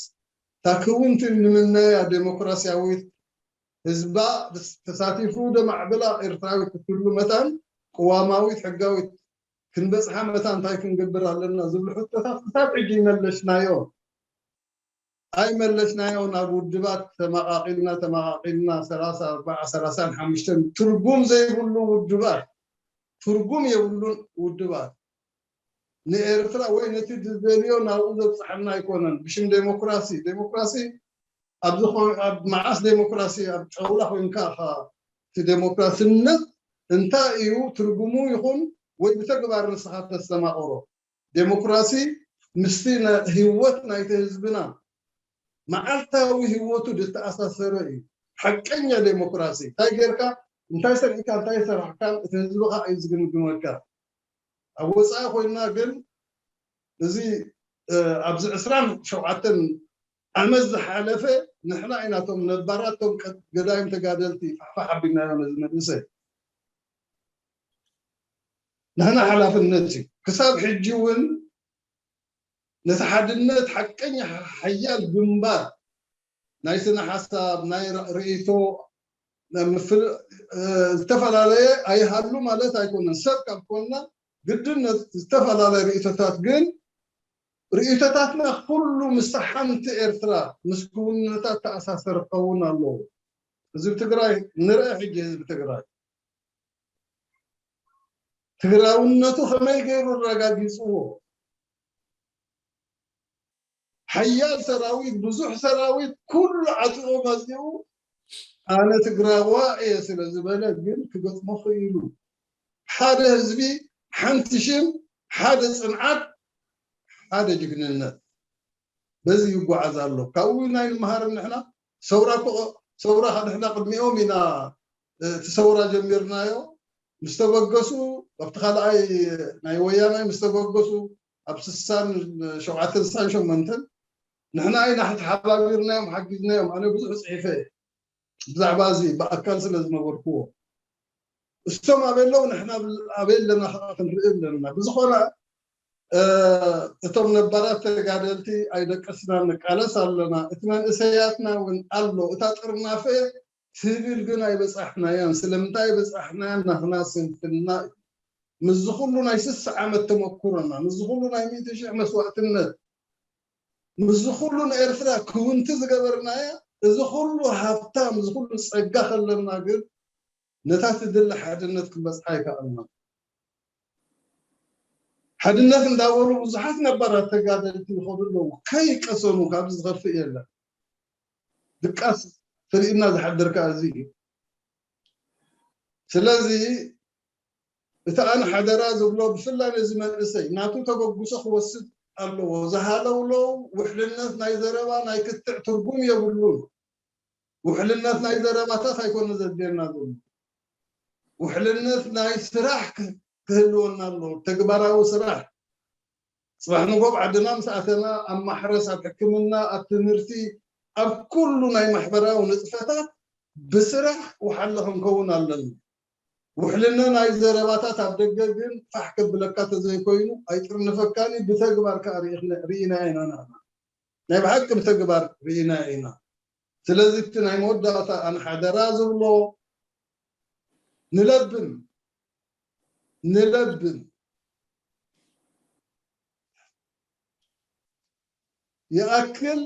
እታ ክውንቲ ንምነያ ዴሞክራሲያዊት ህዝባ ተሳቲፉ ደማዕብላ ኤርትራዊት ክትህሉ መታን፣ ቅዋማዊት ሕጋዊት ክንበጽሓ መታን እንታይ ክንገብር ኣለና ዝብሉ ሕቶታት ክሳብ ሕጂ ይመለስናዮ። ኣይመለስናዮ ናብ ውድባት ተመቓቒልና፣ ተመቓቒልና፣ ሰላሳ፣ ኣርባዓ፣ ሰላሳን ሓሙሽተን ትርጉም ዘይብሉ ውድባት፣ ትርጉም የብሉን ውድባት። ንኤርትራ ወይ ነቲ ዝደልዮ ናብኡ ዘብጽሓና ኣይኮነን። ብሽም ዴሞክራሲ፣ ዴሞክራሲ ኣብ ዝኾ-፣ ኣብ መዓስ ዴሞክራሲ ኣብ ጨውላ ኮይንካ ኢኻ እቲ ዴሞክራስነት እንታይ እዩ ትርጉሙ ይኹን ወይ ብተግባር ንስኻ ተስተማቕሮ። ዴሞክራሲ ምስቲ ነ-፣ ህይወት ናይቲ ህዝብና መዓልታዊ ህይወቱ ዝተኣሳሰረ እዩ። ሓቀኛ ዴሞክራሲ እንታይ ጌርካ፣ እንታይ ሰሪዕካ፣ እንታይ ሰራሕካን እቲ ህዝቢ ኸኣ እዩ ዝግምግመካ። ኣብ ወጻኢ ኮይንና ግን እዚ፣ እ፣ ኣብዚ ዕስራን ሸውዓተን ዓመት ዝሓለፈ ንሕና ኢና እቶም ነባራት፣ እቶም ቀ-፣ ገዳይም ተጋደልቲ ፋሕፋሕ ኣቢልናዮ ነዚ መንእሰይ። ንሕና ሓላፍነት እዩ። ክሳብ ሕጂ እውን ነቲ ሓድነት ሓቀኛ ሓያል ግንባር ናይ ስነ ሓሳብ፣ ናይ ር-፣ ርእይቶ፣ ናይ ምፍል-፣ እ፣ ዝተፈላለየ ኣይሃሉ ማለት ኣይኮነን። ሰብ ካብ ኮንና ግድነት ዝተፈላለየ ርእይቶታት፣ ግን ርእይቶታትና ኩሉ ምስ ሓንቲ ኤርትራ፣ ምስ ክውንነታት ተኣሳሰር ክኸውን ኣለዎ። ህዝቢ ትግራይ ንርአ ሕጂ፣ ህዝቢ ትግራይ ትግራውነቱ ከመይ ገይሩ ኣረጋጊጽዎ? ሓያል ሰራዊት፣ ብዙሕ ሰራዊት፣ ኩሉ ዓጢቑ መጺኡ፣ ኣነ ትግራዋ እየ ስለ ዝበለ ግን ክገጥሞ ክኢሉ። ሓደ ህዝቢ፣ ሓንቲ ሽም፣ ሓደ ጽንዓት፣ ሓደ ጅግንነት። በዚ ይጓዓዝ ኣሎ። ካብኡ ናይ ንምሃር ንሕና ሰውራ እኮ፣ ሰውራ ንሕና ቅድሚኦም ኢና፣ እ፣ እቲ ሰውራ ጀሚርናዮ። ምስ ተበገሱ፣ ኣብቲ ካልኣይ ናይ ወያናይ ምስ ተበገሱ፣ ኣብ ስሳን ሸውዓተን ስሳን ሸሞንተን ንሕና ኢና ተሓባቢርናዮም፣ ሓጊዝናዮም። ኣነ ብዙሕ ጽሒፈ እየ ብዛዕባ እዚ ብኣካል ስለ ዝነበርኩዎ። እሶም ኣበይ ኣለዉ፣ ንሕና ኣበይ ኣለና ከዓ ክንርኢ ኣለና። ብዝኾነ፣ እ፣ እቶም ነባራት ተጋደልቲ ኣይደቀስናን፣ ንቃለስ ኣለና። እቲ መንእሰያትና እውን ኣሎ። እታ ጥርናፈ ትብል ግን ኣይበጻሕናያን። ስለምንታይ ኣይበጻሕናያን? ናትና ስንፍና እዩ። ምስዚ ኩሉ ናይ ስሳ ዓመት ተመኩሮና፣ ምስዚ ኩሉ ናይ ሚእቲ ሽሕ መስዋእትነት፣ ምስዚ ኩሉ ንኤርትራ ክውንቲ ዝገበርናያ፣ እዚ ኩሉ ሃብታም፣ እዚ ኩሉ ጸጋ ከለና ግን ነታ ትድለ ሓድነት ክንበጽሓ ኣይከኣልናን። ሓድነት እንዳበሉ ብዙሓት ነባራት ተጋደልቲ ይኸዱ ኣለዉ። ከይቀሰኑ ካብዚ ዝኸፍእ የለን። ድቃስ ተሪእና ዝሓደር ከኣ እዚ እዩ። ስለዚ እቲ ኣነ ሓደራ ዝብሎ ብፍላይ ነዚ መንእሰይ ናቱ ተበግሶ ክወስድ ኣለዎ። ዝሃለውለው ውሕልነት ናይ ዘረባ ናይ ክትዕ ትርጉም የብሉን። ውሕልነት ናይ ዘረባታት ኣይኮነ ዘድልየና ዘሎ። ውሕልነት ናይ ስራሕ ክ-፣ ክህልወና ኣለዎ። ተግባራዊ ስራሕ። ጽባሕ ንጎ ኣብ ዓድና ምስ ኣተና ኣብ ማሕረስ፣ ኣብ ሕክምና፣ ኣብ ትምህርቲ፣ ኣብ ኩሉ ናይ ማሕበራዊ ንጥፈታት ብስራሕ ውሓለ ክንከውን ኣለና። ውሕልና ናይ ዘረባታት ኣብ ደገ ግን ፋሕ ከብለካ ተዘይኮይኑ ኣይጥርንፈካን እዩ። ብተግባር ከኣ ርኢኽነ-፣ ርኢናዮ ኢና ንሕና። ናይ ብሓቂ ብተግባር ርኢናዮ ኢና። ስለዚ እቲ ናይ መወዳእታ ኣነ ሓደራ ዝብሎ ንለብም፣ ንለብም። ይኣክል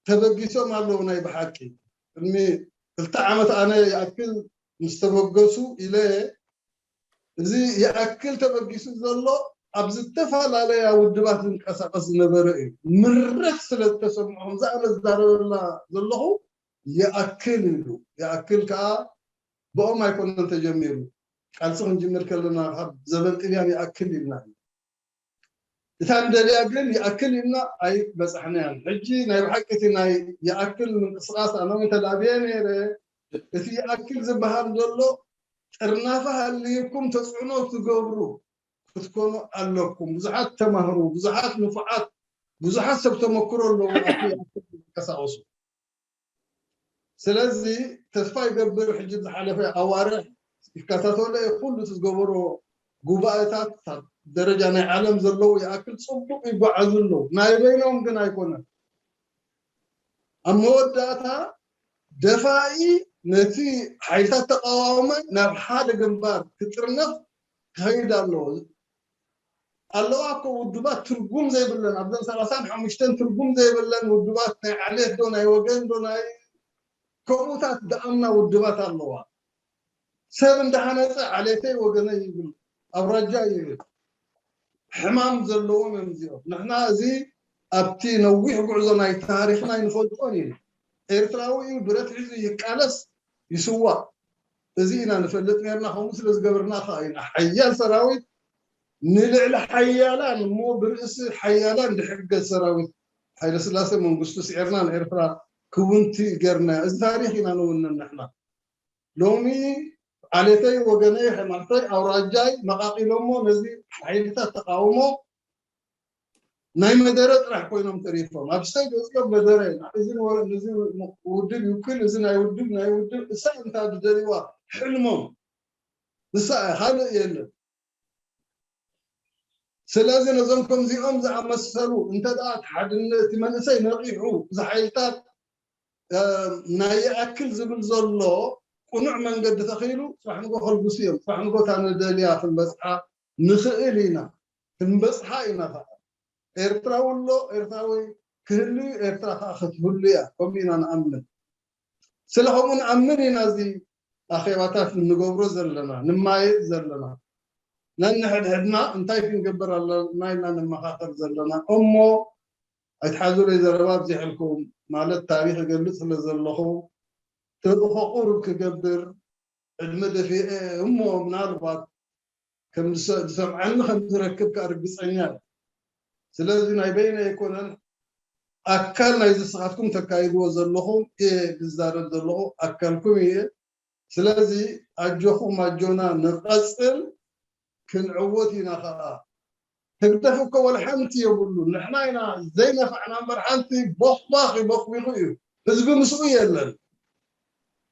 ተበጊሶም ኣለዉ ናይ ብሓቂ። ቅድሚ ክልተ ዓመት ኣነ ይኣክል ምስ ተበገሱ ኢለ እዚ ይኣክል ተበጊሱ ዘሎ ኣብ ዝተፈላለያ ውድባት ዝንቀሳቐስ ዝነበረ እዩ። ምረት ስለ ዝተሰምዖ፣ ከምዚ ኣነ ዝዛረበላ ዘለኹ ይኣክል ኢሉ። ይኣክል ከዓ ብኦም ኣይኮነን ተጀሚሩ። ቃልሲ ክንጅምር ከለና ካብ ዘበን ጥልያን ይኣክል ኢልና ኢና። እታ ንደልያ ግን ይኣክል ኢልና ኣይበጻሕናያን። ሕጂ ናይ ብሓቂ እቲ ናይ ይኣክል ምንቅስቓስ ኣነ እውን ተላብየ ነይረ። እቲ ይኣክል ዝበሃል ዘሎ ጥርናፈ ሃልይኩም ተጽዕኖ ትገብሩ ክትኮኑ ኣለኩም። ብዙሓት ተማህሩ፣ ብዙሓት ንፉዓት፣ ብዙሓት ሰብ ተመክሮ ኣለዉ ኣብቲ ይኣክል ዝንቀሳቐሱ። ስለዚ ተስፋ ይገብር፣ ሕጂ ዝሓለፈ ኣዋርሕ ይከታተሎ እየ፣ ኩሉ እቲ ዝገበሮ ጉባኤታት ኣብ ደረጃ ናይ ዓለም ዘለዉ ይኣክል ጽቡቕ ይጓዓዙ ኣለዉ። ናይ በይኖም ግን ኣይኮነን። ኣብ መወዳእታ ደፋኢ ነቲ ሓይልታት ተቃዋሞ ናብ ሓደ ግንባር ክጥርነፍ ክኸይድ ኣለዎ። ኣለዋ እኮ ውድባት ትርጉም ዘይብለን፣ ኣብዘን ሰላሳን ሓሙሽተን ትርጉም ዘይብለን ውድባት፣ ናይ ዓሌት ዶ ናይ ወገን ዶ ናይ ከምኡታት ደኣምና ውድባት ኣለዋ። ሰብ እንዳሃነፀ ዓሌተይ ወገነይ ይብል፣ ኣውራጃ ይብል። ሕማም ዘለዎም እዮም እዚኦም። ንሕና እዚ ኣብቲ ነዊሕ ጉዕዞ ናይ ታሪኽና ኣይንፈልጦን ኢና። ኤርትራዊ እዩ፣ ብረት ሒዙ ይቃለስ፣ ይስዋእ። እዚ ኢና ንፈልጥ ነርና። ከምኡ ስለ ዝገበርና ከዓ ኢና ሓያል ሰራዊት ንልዕሊ ሓያላን እሞ ብርእሲ ሓያላን ዝሕገዝ ሰራዊት ሃይለስላሴ መንግስቱ ስዒርና ንኤርትራ ክውንቲ ገርና። እዚ ታሪኽ ኢና ንውንን ንሕና። ሎሚ ዓሌተይ፣ ወገነይ፣ ሃይማኖተይ፣ ኣውራጃይ መቃቂሎሞ ነዚ ሓይልታት ተቃውሞ ናይ መደረ ጥራሕ ኮይኖም ተሪፎም። ኣብ ስቴጅ ወፂኦም መደረ፣ እዚ ንወ-፣ እዚ ውድብ ይውክል፣ እዚ ናይ ውድብ፣ ናይ ውድብ፣ እሳ እንታ ዝደልይዋ ሕልሞም፣ እሳ ካልእ የለን። ስለዚ ነዞም ከምዚኦም ዝኣመሰሉ እንተ ደኣ እቲ ሓድነት፣ እቲ መንእሰይ ነቒሑ፣ እዚ ሓይልታት፣ እ፣ ናይ ይኣክል ዝብል ዘሎ ቅኑዕ መንገዲ ተኺሉ፣ ጽባሕ ንጎ ከልግሱ እዮም። ጽባሕ ንጎ እታ ንደልያ ክንበጽሓ ንኽእል ኢና። ክንበጽሓ ኢና ኸዓ። ኤርትራዊ ኣሎ፣ ኤርትራዊ ክህሉ እዩ፣ ኤርትራ ኸዓ ክትህሉ እያ። ከምኡ ኢና ንኣምን። ስለ ከምኡ ንኣምን ኢና እዚ ኣኼባታት እንገብሮ ዘለና፣ ንማየጥ ዘለና። ነንሕድሕድና እንታይ ክንገብር ኣለና ኢልና ንመኻኸር ዘለና። እሞ ኣይትሓዙለይ፣ ዘረባ ኣብዚሐልኩም፣ ማለት ታሪኽ እገልጽ ስለ ዘለኹ፣ ተልእኾ ቁሩብ ክገብር ዕድመ ደፊኤ እሞ ምናልባት ከም ዝሰ-፣ ዝሰምዓኒ ከም ዝረክብ ከኣ ርግጸኛ እየ። ስለዚ ናይ በይነ ኣይኮነን፣ ኣካል ናይ ዝስኻትኩም ተካይድዎ ዘለኹም እየ ዝዛረብ ዘለኹ፣ ኣካልኩም እየ። ስለዚ ኣጆኹም ኣጆና ንቐጽል፣ ክንዕወት ኢና ኸኣ። ህግደፍ እኮ ወላ ሓንቲ የብሉ። ንሕና ኢና ዘይነፋዕና እምበር ሓንቲ ቦኽባኽ ይቦኽቢኹ እዩ። ህዝቢ ምስኡ የለን።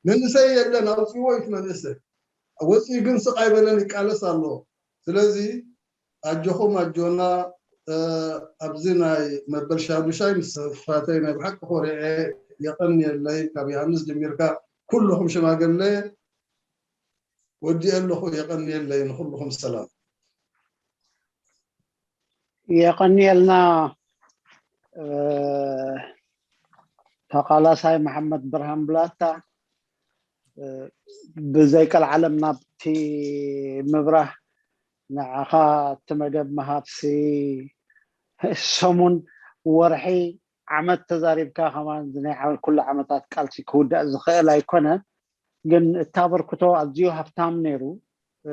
መንእሰይ የለን፣ ኣውፅዎ እዩ እቲ መንእሰይ። ወፂኡ ግን ስቕ ኣይበለን፣ ይቃለስ ኣሎ። ስለዚ ኣጆኹም ኣጆና፣ እ፣ ኣብዚ ናይ መበል ሻዱሻይ ምስ ሕፍረተይ ናይ ብሓቂ ኮሪዐ፣ የቐንየለይ። ካብ ዮሃንስ ጀሚርካ ኩልኹም ሽማግለ ወዲኤ ኣለኹ፣ የቐንየለይ። ንኹልኹም ሰላም። የቐንየልና፣ እ፣ ተቓላሳይ መሓመድ ብርሃን ብላታ፣ እ፣ ብዘይ ቀልዓለም ናብቲ ምብራህ ንዓኻ እቲ መደብ ምሃብሲ ሰሙን፣ ወርሒ፣ ዓመት ተዛሪብካ ከማን እዚ ናይ ዓመት፣ ኩሉ ዓመታት ቃልሲ ክውዳእ ዝኽእል ኣይኮነን። ግን እቲ ኣበርክቶ ኣዝዩ ሃብታም ነይሩ። እ፣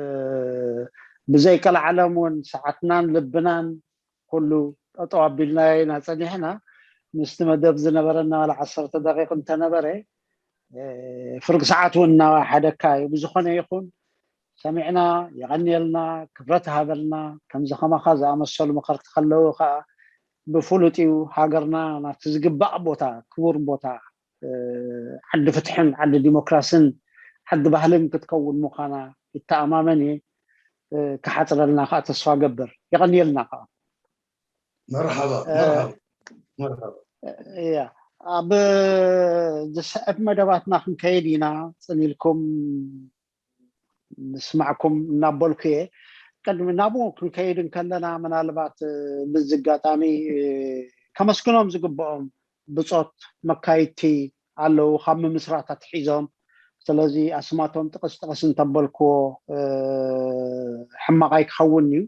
ብዘይ ቀልዓለም እውን ሰዓትናን ልብናን ኩሉ ጠጠው ኣቢልናዮ ኢና ጸኒሕና። ምስቲ መደብ ዝነበረና ዋላ ዓሰርተ ደቂቕ እንተነበረ፣ እ፣ ፍርቂ ሰዓት እውን እናወሓደካ እዩ። ብዝኾነ ይኹን፣ ሰሚዕና፣ የቐንየልና፣ ክብረት ሃበልና። ከምዚ ከማኻ ዝኣመሰሉ መኸርቲ ከለዉ ከኣ ብፍሉጥ እዩ ሃገርና ናብቲ ዝግባእ ቦታ፣ ክቡር ቦታ፣ እ፣ ዓዲ ፍትሕን ዓዲ ዲሞክራስን ዓዲ ባህልን ክትከውን ምዃና ይተኣማመን እየ። እ፣ ክሓጽረልና ከኣ ተስፋ ገብር። የቐንየልና ከኣ። መርሓባ፣ እ፣ መርሓባ፣ መርሓባ። እያ፣ ኣብ ዝስዕብ መደባትና ክንከይድ ኢና። ጽን ኢልኩም ምስማዕኩም እናበልኩ እየ። ቅድሚ ናብኡ ክንከይድ እንከለና፣ ምናልባት፣ እ፣ በዚ ኣጋጣሚ፣ እ፣ ከመስግኖም ዝግብኦም ብጾት መካይድቲ ኣለዉ፣ ካብ ምምስራት ኣትሒዞም። ስለዚ ኣስማቶም ጥቕስ ጥቕስ እንተበልክዎ፣ እ፣ ሕማቕ ኣይክኸውን እዩ።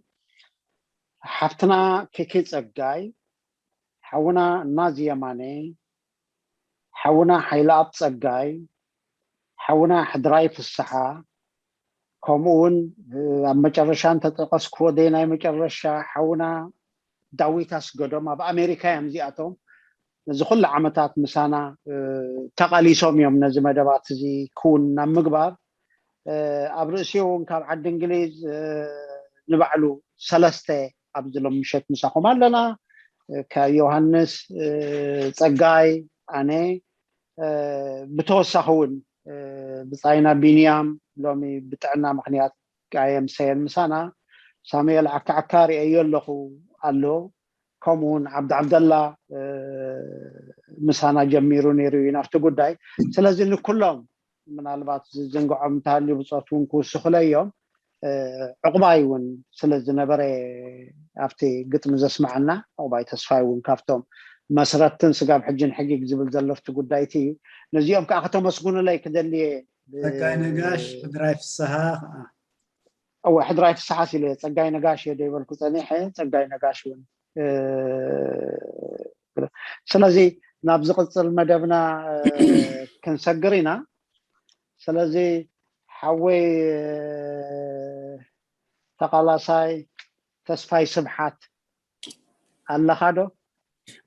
ሓፍትና ኬኬ ጸጋይ፣ ሓውና ናዚ የማነ፣ ሓውና ሓይለኣብ ጸጋይ፣ ሓውና ሕድራይ ፍስሓ፣ ከምኡ እውን ኣብ መጨረሻ እንተጠቀስክዎ ደይ ናይ መጨረሻ ሓውና ዳዊት ኣስገዶም ኣብ ኣሜሪካ እዮም እዚኣቶም። ነዚ ኩሉ ዓመታት ምሳና ተቃሊሶም እዮም ነዚ መደባት እዚ ክውን ናብ ምግባር። ኣብ ርእሲኡ እውን ካብ ዓዲ እንግሊዝ ንባዕሉ ሰለስተ ኣብዚ ሎም ምሸት ምሳኹም ኣለና። ከዮሃንስ ጸጋይ፣ ኣነ፣ ብተወሳኺ እውን ብጻይና ቢንያም ሎሚ ብጥዕና ምክንያት ኣየምሰየን ምሳና። ሳሙኤል ዓካዓካ ርእየዮ ኣለኹ ኣሎ። ከምኡውን ዓብዲ ዓብደላ ምሳና ጀሚሩ ነይሩ እዩ ናብቲ ጉዳይ። ስለዚ ንኩሎም ምናልባት ዝዝንግዖም እንተሃልዩ ብፆት እውን ክውስኹለ እዮም። ዕቑባይ እውን ስለ ዝነበረ ኣብቲ ግጥሚ ዘስማዓና ዕቑባይ ተስፋይ እውን ካብቶም መስረትን ስጋብ ሕጂ ንሕጊግ ዝብል ዘለፍቲ ጉዳይቲ እዩ። ነዚኦም ከዓ ከተመስጉኑለይ ክደልየ። ጸጋይ ነጋሽ፣ ሕድራይ ፍስሃ ከዓ። እወ፣ ሕድራይ ፍስሓ ሲለ ጸጋይ ነጋሽ እየ ደይበልኩ ጸኒሐ። ጸጋይ ነጋሽ እውን ስለዚ ናብ ዝቕጽል መደብና ክንሰግር ኢና። ስለዚ ሓወይ ተቓላሳይ ተስፋይ ስብሓት ኣለኻ ዶ?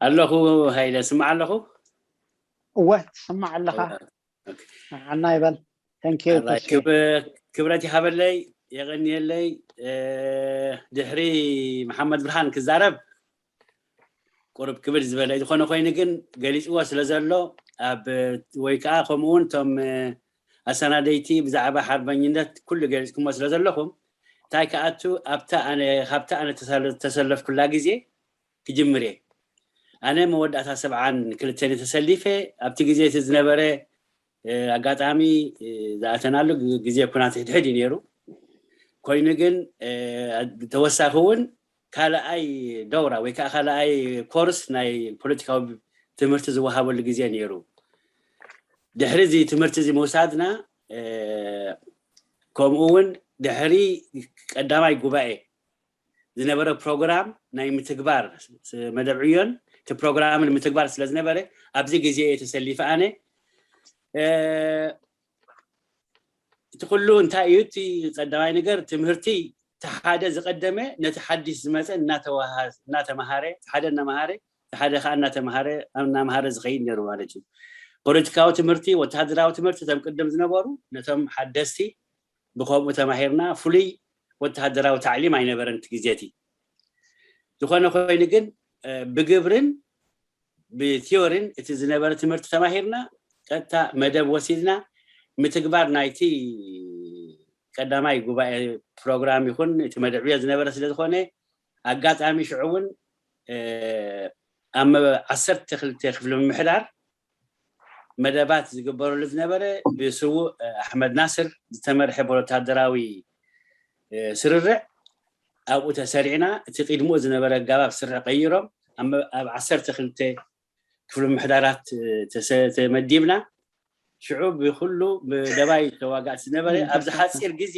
ኣለኹ ሃይለ፣ ስማዕ ኣለኹ። እወ፣ ትስማዕ ኣለኻ። ዓና ይበል። ክብረት ይሃበለይ፣ የቐንየለይ። ድሕሪ መሓመድ ብርሃን ክዛረብ ቁርብ ክብል ዝበለ ዝኾነ ኮይኑ ግን ገሊፅዎ ስለ ዘሎ ኣብ ወይ ከዓ ከምኡ እውን እቶም ኣሰናደይቲ ብዛዕባ ሓርበኝነት ኩሉ ገሊፅኩሞ ስለ ዘለኹም እንታይ ክኣቱ ኣብታ ኣነ ካብታ ኣነ ተሰለፍኩላ ግዜ ክጅምር እየ። ኣነ መወዳእታ ሰብዓን ክልተን ተሰሊፈ ኣብቲ ግዜ እቲ ዝነበረ ኣጋጣሚ ዝኣተናሉ ግዜ ኩናት ሕድሕድ እዩ ነይሩ። ኮይኑ ግን ተወሳኺ እውን ካልኣይ ደውራ ወይ ከዓ ካልኣይ ኮርስ ናይ ፖለቲካዊ ትምህርቲ ዝወሃበሉ ግዜ ነይሩ። ድሕሪ እዚ ትምህርቲ እዚ ምውሳድና ከምኡ እውን ድሕሪ ቀዳማይ ጉባኤ ዝነበረ ፕሮግራም ናይ ምትግባር መደብ ዕዮን እቲ ፕሮግራምን ምትግባር ስለ ዝነበረ ኣብዚ ግዜ እየ ተሰሊፈ ኣነ። እቲ ኩሉ እንታይ እዩ? እቲ ቀዳማይ ነገር ትምህርቲ እቲ ሓደ ዝቀደመ ነቲ ሓድሽ ዝመፀ እናተመሃረ ሓደ እናመሃረ ሓደ ከዓ እናተመሃረ እናመሃረ ዝኸይድ ነይሩ ማለት እዩ። ፖለቲካዊ ትምህርቲ፣ ወተሃደራዊ ትምህርቲ እቶም ቅድም ዝነበሩ ነቶም ሓደስቲ ብከምኡ ተማሂርና። ፍሉይ ወተሃደራዊ ታዕሊም ኣይነበረን እቲ ግዜ እቲ። ዝኾነ ኮይኑ ግን ብግብርን ብቲዮሪን እቲ ዝነበረ ትምህርቲ ተማሂርና ቀጥታ መደብ ወሲድና ምትግባር ናይቲ ቀዳማይ ጉባኤ ፕሮግራም ይኹን እቲ መደብ ዕዮ ዝነበረ ስለ ዝኾነ ኣጋጣሚ ሽዑ እውን ኣብ ዓሰርተ ክልተ ክፍሊ ምምሕዳር መደባት ዝግበረሉ ዝነበረ ብስዉእ ኣሕመድ ናስር ዝተመርሐ ብወታደራዊ ስርርዕ ኣብኡ ተሰሪዕና። እቲ ቅድምኡ ዝነበረ ኣጋባብ ስርዕ ቀይሮም ኣብ ዓሰርተ ክልተ ክፍሊ ምምሕዳራት ተመዲብና። ሽዑ ብኩሉ ብደባይ ተዋጋእቲ ዝነበረ ኣብዚ ሓፂር ግዜ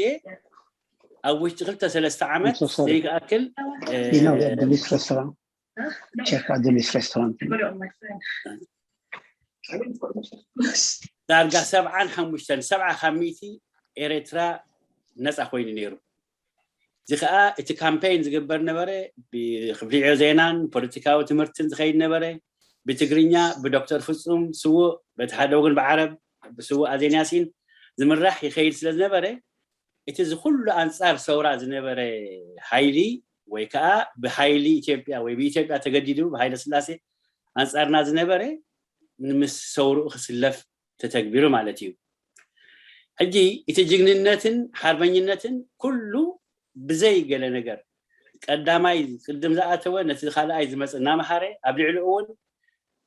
ኣብ ውሽጢ ክልተ ሰለስተ ዓመት ዘይክኣክል ቸክ ኣድሊስ ሬስቶራንት ዳርጋ ሰብዓን ሓሙሽተን ሰብዓ ካብ ሚእቲ ኤርትራ ነፃ ኮይኑ ነይሩ። እዚ ከዓ እቲ ካምፔይን ዝግበር ነበረ ብክፍሊ ዕዮ ዜናን ፖለቲካዊ ትምህርትን ዝኸይድ ነበረ። ብትግርኛ ብዶክተር ፍፁም ስዉእ በቲ ሓደ ወገን ብዓረብ ብስዉእ ኣዜን ያሲን ዝምራሕ ይኸይድ ስለ ዝነበረ እቲ ዝኩሉ ኣንፃር ሰውራ ዝነበረ ሓይሊ ወይ ከዓ ብሓይሊ ኢትዮጵያ ወይ ብኢትዮጵያ ተገዲዱ ብሃይለ ስላሴ ኣንፃርና ዝነበረ ንምስ ሰውርኡ ክስለፍ ተተግቢሩ ማለት እዩ። ሕጂ እቲ ጅግንነትን ሓርበኝነትን ኩሉ ብዘይ ገለ ነገር ቀዳማይ ቅድም ዝኣተወ ነቲ ካልኣይ ዝመፅ እናመሃረ ኣብ ልዕሊ እውን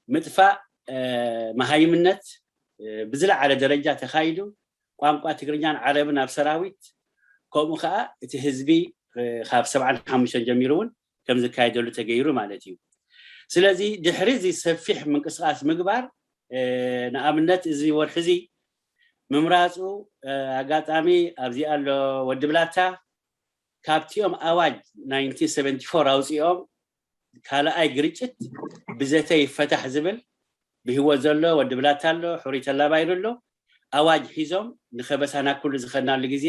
ምጥፋእ መሃይምነት ብዝለዓለ ደረጃ ተካይዱ። ቋንቋ ትግርኛን ዓረብን ኣብ ሰራዊት ከምኡ ከዓ እቲ ህዝቢ ካብ ሰብዓን ሓሙሽተን ጀሚሩ እውን ከም ዝካየደሉ ተገይሩ ማለት እዩ። ስለዚ ድሕሪ እዚ ሰፊሕ ምንቅስቃስ ምግባር ንኣብነት እዚ ወርሒ እዚ ምምራፁ ኣጋጣሚ ኣብዚ ኣሎ ወዲ ብላታ ካብቲኦም ኣዋጅ ናይንቲን ሰቨንቲ ፎር ኣውፂኦም ካልኣይ ግርጭት ብዘተ ይፈታሕ ዝብል ብህይወት ዘሎ ወዲ ብላታ ኣሎ፣ ሕሩይ ተላባይሩ ኣሎ፣ ኣዋጅ ሒዞም ንከበሳና ኩሉ ዝኸድናሉ ግዜ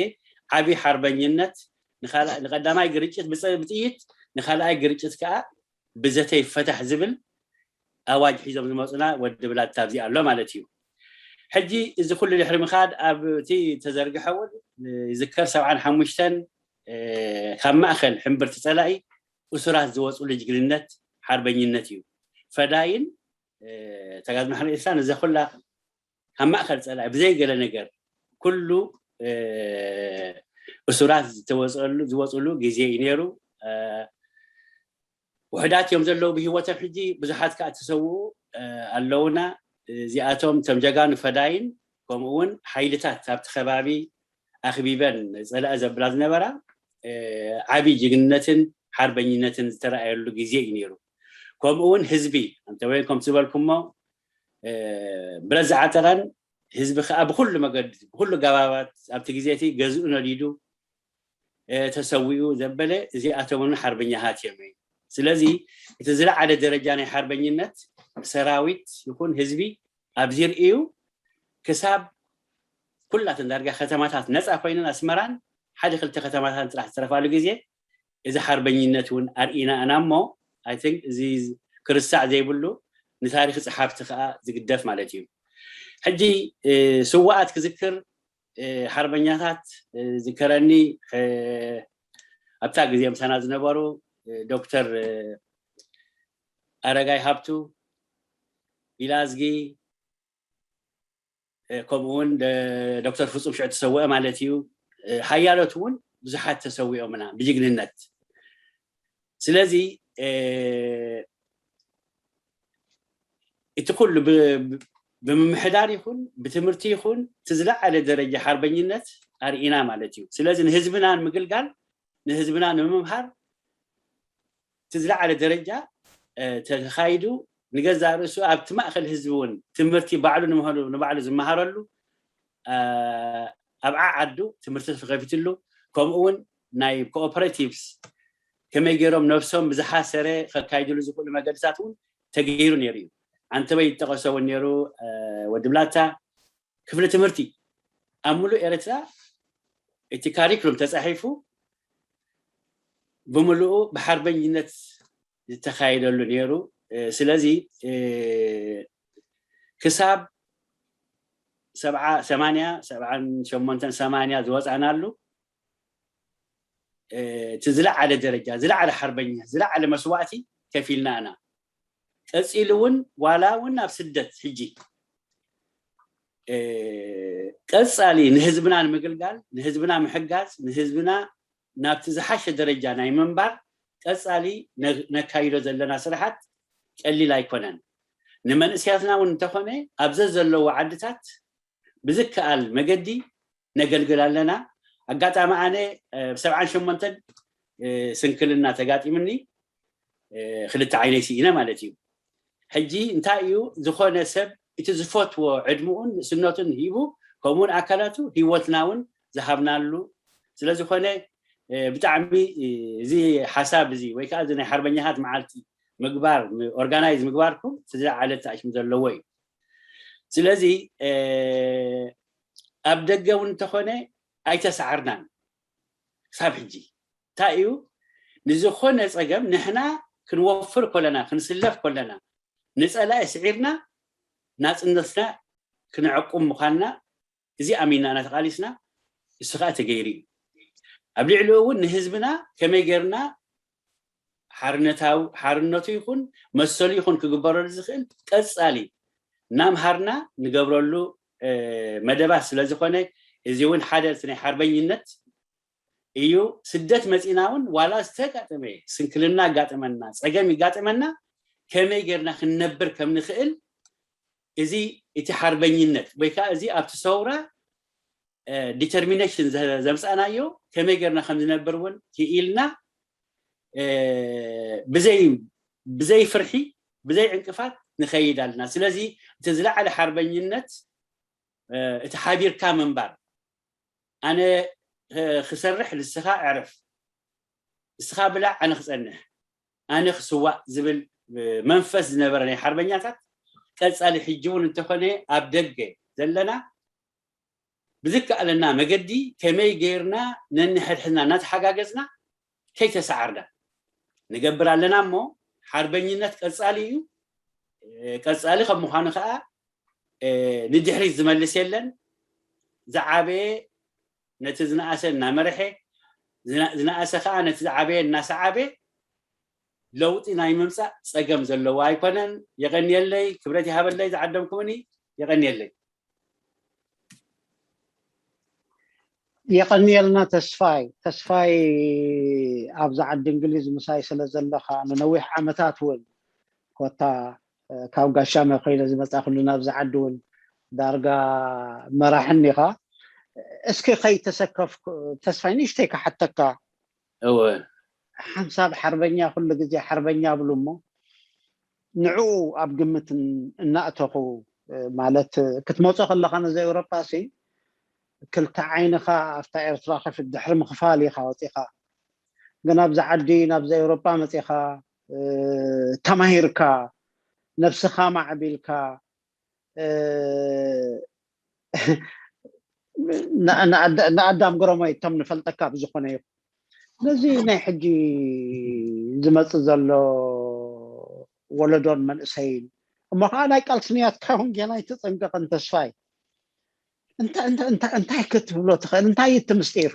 ዓብዪ ሓርበኝነት ንኻልኣ- ንቀዳማይ ግርጭት ብፀ- ብጥይት ንኻልኣይ ግርጭት ከዓ ብዘተ ይፈታሕ ዝብል ኣዋጅ ሒዞም ዝመፁና ወዲ ብላታ ኣብዚ ኣሎ ማለት እዩ። ሕጂ እዚ ኩሉ ድሕሪ ምኻድ ኣብ እቲ ተዘርግሐ እውን ይዝከር ሰብዓን ሓሙሽተን ካብ ማእኸል ሕምብርቲ ፀላኢ እሱራት ዝወፅሉ ጅግንነት ሓርበኝነት እዩ። ፈዳይን ተጋድሎ ሓርነት ኤርትራ ነዚ ኩላ ካብ ማእኸል ፀላኢ ብዘይ ገለ ነገር ኩሉ እሱራት ዝተወፅሉ ዝወፅሉ ግዜ እዩ ነይሩ። ውሕዳት እዮም ዘለዉ ብህይወቶም ሕጂ፣ ብዙሓት ከዓ ተሰውኡ ኣለውና። እዚኣቶም እቶም ጀጋኑ ፈዳይን ከምኡ እውን ሓይልታት ኣብቲ ከባቢ ኣኽቢበን ፀላኢ ዘብላ ዝነበራ ዓብዪ ጅግንነትን ሓርበኝነትን ዝተረኣየሉ ግዜ እዩ ነይሩ። ከምኡ እውን ህዝቢ እንተወይን ከምቲ ዝበልኩሞ ብረት ዝዓጠቐን ህዝቢ ከዓ ብኩሉ መገዲ ብኩሉ ገባባት ኣብቲ ግዜ እቲ ገዝኡ ነዲዱ ተሰዊኡ ዘበለ እዚኣቶም እውን ሓርበኛታት እዮም። ስለዚ እቲ ዝለዓለ ደረጃ ናይ ሓርበኝነት ሰራዊት ይኹን ህዝቢ ኣብዚ ርእዩ ክሳብ ኩላተን ዳርጋ ከተማታት ነፃ ኮይነን ኣስመራን ሓደ ክልተ ከተማታት ጥራሕ ዝተረፋሉ ግዜ እዚ ሓርበኝነት እውን ኣርኢና ኢና እሞ I think እዚ ክርሳዕ ዘይብሉ ንታሪክ ፀሓፍቲ ከዓ ዝግደፍ ማለት እዩ። ሕጂ ስዋኣት ክዝክር ሓርበኛታት ዝከረኒ ኣብታ ግዜ ምሳና ዝነበሩ ዶክተር ኣረጋይ ሃብቱ፣ ቢላዝጊ፣ ከምኡ እውን ዶክተር ፍፁም ሽዑ ተሰውአ ማለት እዩ። ሓያሎት እውን ብዙሓት ተሰዊኦምና ብጅግንነት። ስለዚ እቲ ኩሉ ብምምሕዳር ይኹን ብትምህርቲ ይኹን እቲ ዝለዓለ ደረጃ ሓርበኝነት ኣርኢና ማለት እዩ። ስለዚ ንህዝብና ንምግልጋል ንህዝብና ንምምሃር እቲ ዝለዓለ ደረጃ ተኻይዱ ንገዛእ ርእሱ ኣብቲ ማእከል ህዝቢ እውን ትምህርቲ ባዕሉ ንባዕሉ ዝመሃረሉ ኣብ ዓዓዱ ትምህርቲ ተኸፊትሉ ከምኡ እውን ናይ ኮኦፐሬቲቭስ ከመይ ገይሮም ነብሶም ብዝሓሰረ ከካይድሉ ዝኽእሉ መገድታት እውን ተገይሩ ነይሩ እዩ። ኣንተበይ ይጠቐሰ እውን ነይሩ ወዲ ብላታ ክፍሊ ትምህርቲ ኣብ ሙሉእ ኤርትራ እቲ ካሪክሉም ተፃሒፉ ብምሉኡ ብሓርበኝነት ዝተካየደሉ ነይሩ። ስለዚ ክሳብ ሰብዓ ሰማንያ ሰብዓን ሸሞንተን ሰማንያ ዝወፃእናሉ እቲ ዝለዓለ ደረጃ ዝለዓለ ሓርበኛ ዝለዓለ መስዋእቲ ከፊልና ኢና። ቀፂሉ እውን ዋላ እውን ኣብ ስደት ሕጂ ቀፃሊ ንህዝብና ንምግልጋል ንህዝብና ምሕጋዝ ንህዝብና ናብቲ ዝሓሸ ደረጃ ናይ ምንባር ቀፃሊ ነካይዶ ዘለና ስራሓት ቀሊል ኣይኮነን። ንመንእስያትና እውን እንተኾነ ኣብ ዘዘለዎ ዓድታት ብዝከኣል መገዲ ነገልግል ኣለና። ኣጋጣሚ ኣነ ብሰብዓን ሸሞንተን ስንክልና ተጋጢምኒ ክልተ ዓይነይ ስኢነ ማለት እዩ። ሕጂ እንታይ እዩ ዝኾነ ሰብ እቲ ዝፈትዎ ዕድምኡን ንእስነቱን ሂቡ ከምኡውን ኣካላቱ ህይወትና እውን ዝሃብናሉ ስለዝኾነ ብጣዕሚ እዚ ሓሳብ እዚ ወይ ከዓ እዚ ናይ ሓርበኛታት መዓልቲ ምግባር ኦርጋናይዝ ምግባርኩም ዝለዓለ ተኣሽሙ ዘለዎ እዩ። ስለዚ ኣብ ደገ እውን እንተኾነ ኣይተሰዓርናን ክሳብ ሕጂ እንታይ እዩ ንዝኾነ ፀገም ንሕና ክንወፍር ከለና ክንስለፍ ከለና ንፀላኢ ስዒርና ናፅነትና ክነዕቁም ምዃንና እዚ ኣሚንና እናተቓሊስና እሱ ከዓ ተገይሩ እዩ። ኣብ ልዕሊኡ እውን ንህዝብና ከመይ ገይርና ሓርነታዊ ሓርነቱ ይኹን መሰሉ ይኹን ክግበረሉ ዝኽእል ቀፃሊ እናምሃርና ንገብረሉ መደባት ስለዝኾነ እዚ እውን ሓደ እቲ ናይ ሓርበኝነት እዩ። ስደት መፂና እውን ዋላ ዝተጋጠመ ስንክልና ይጋጥመና ፀገም ይጋጥመና ከመይ ጌርና ክንነብር ከም ንኽእል እዚ እቲ ሓርበኝነት ወይ ከዓ እዚ ኣብቲ ሰውራ ዲተርሚኔሽን ዘምፃእናዮ ከመይ ጌርና ከም ዝነብር እውን ክኢልና ብዘይ ብዘይ ፍርሒ ብዘይ ዕንቅፋት ንኸይድ ኣለና። ስለዚ እቲ ዝለዓለ ሓርበኝነት እቲ ሓቢርካ ምንባር ኣነ ክሰርሕ ንስኻ ዕረፍ ንስኻ ብላዕ ኣነ ክፀንሕ ኣነ ክስዋእ ዝብል መንፈስ ዝነበረ ናይ ሓርበኛታት ቀፃሊ ሕጂ እውን እንተኾነ ኣብ ደገ ዘለና ብዝከኣለና መገዲ ከመይ ገይርና ነንሕድሕድና እናተሓጋገዝና ከይተሰዓርና ንገብር ኣለና እሞ ሓርበኝነት ቀፃሊ እዩ። ቀፃሊ ከም ምዃኑ ከዓ ንድሕሪት ዝመልስ የለን። ዝዓበየ ነቲ ዝነኣሰ እናመርሐ ዝነኣሰ ከዓ ነቲ ዝዓበየ እናሰዓበ ለውጢ ናይ ምምፃእ ፀገም ዘለዎ ኣይኮነን። የቐንየለይ፣ ክብረት ይሃበለይ ዝዓደምኩምኒ። የቐንየለይ። የቐንየልና ተስፋይ። ተስፋይ ኣብዚ ዓዲ እንግሊዝ ምሳይ ስለ ዘለኻ ንነዊሕ ዓመታት እውን ኮታ ካብ ጋሻመ ኮይነ ዝመፃ ኩሉ ናብዚ ዓዲ እውን ዳርጋ መራሕኒ ኢኻ። እስኪ ከይተሰከፍ ተስፋይ ንእሽተይ ክሓተካ። እወ ሓንሳብ ሓርበኛ ኩሉ ግዜ ሓርበኛ ብሉ እሞ ንዕኡ ኣብ ግምት እናእተኹ ማለት ክትመፆ ከለኻ ነዚ ኤውሮጳ ሲ ክልተ ዓይንኻ ኣብታ ኤርትራ ከፊት ድሕሪ ምኽፋል ኢኻ ወፂኻ። ግን ኣብዚ ዓዲ ናብዚ ኤውሮጳ መፂኻ ተማሂርካ ነብስኻ ማዕቢልካ ንኣዳም ግረሞ እቶም ንፈልጠካ ብዝኾነ ይኹን ነዚ ናይ ሕጂ ዝመፅእ ዘሎ ወለዶን መንእሰይን እሞ ከዓ ናይ ቃልሲ ንያትካ እውን ጌና ኣይተፀንቀቐን ተስፋይ። እንታይ ክትብሎ ትኽእል? እንታይ እቲ ምስጢር?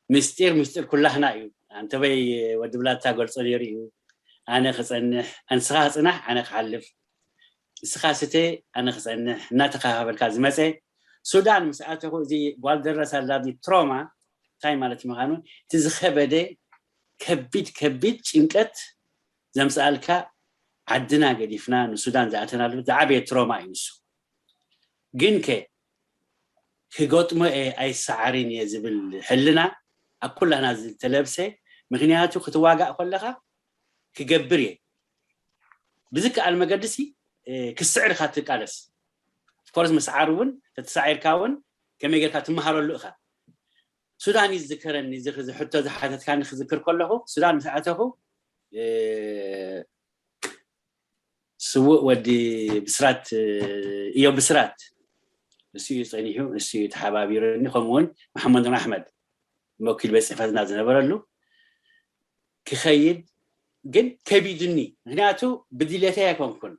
ምስጢር ምስጢር ኩላህና እዩ። ኣንተበይ ወዲ ብላታ ገልጾ ነይሩ እዩ። ኣነ ክጸንሕ፣ ኣንስኻ ጽናሕ፣ ኣነ ክሓልፍ፣ ንስኻ ስተ፣ ኣነ ክጸንሕ እናተኸፋፈልካ ዝመጸ ሱዳን ምስ ኣተኹ እዚ ጓል ደረሳ ላዚ ትሮማ እንታይ ማለት ምዃኑ እቲ ዝኸበደ ከቢድ ከቢድ ጭንቀት ዘምጽኣልካ ዓድና ገዲፍና ንሱዳን ዝኣተናሉ ዝዓበየ ትሮማ እዩ ንሱ። ግን ከ ክገጥሞ እየ ኣይሰዓርን እየ ዝብል ሕልና ኣብ ኩላና ዝተለብሰ። ምክንያቱ ክትዋጋእ ከለካ ክገብር እየ ብዝከኣል መገዲ ሲ ክስዕር ኢካ ትቃለስ። ኦፍኮርስ ምስዓር እውን ተተሳዒርካ እውን ከመይ ጌርካ ትመሃረሉ ኢካ። ሱዳን እዩ ዝዝከረኒ እዚ ሕቶ ዝሓተትካኒ ክዝክር ከለኹ ሱዳን ምስ ኣተኹ ስዉእ ወዲ ብስራት እዮ ብስራት እሱ እዩ ፀኒሑ እሱ እዩ ተሓባቢሩኒ። ከምኡውን መሓመድ ኑር ኣሕመድ ወኪል ቤት ፅሕፈትና ዝነበረሉ ክኸይድ ግን ከቢዱኒ። ምክንያቱ ብድሌተይ ኣይኮንኩን።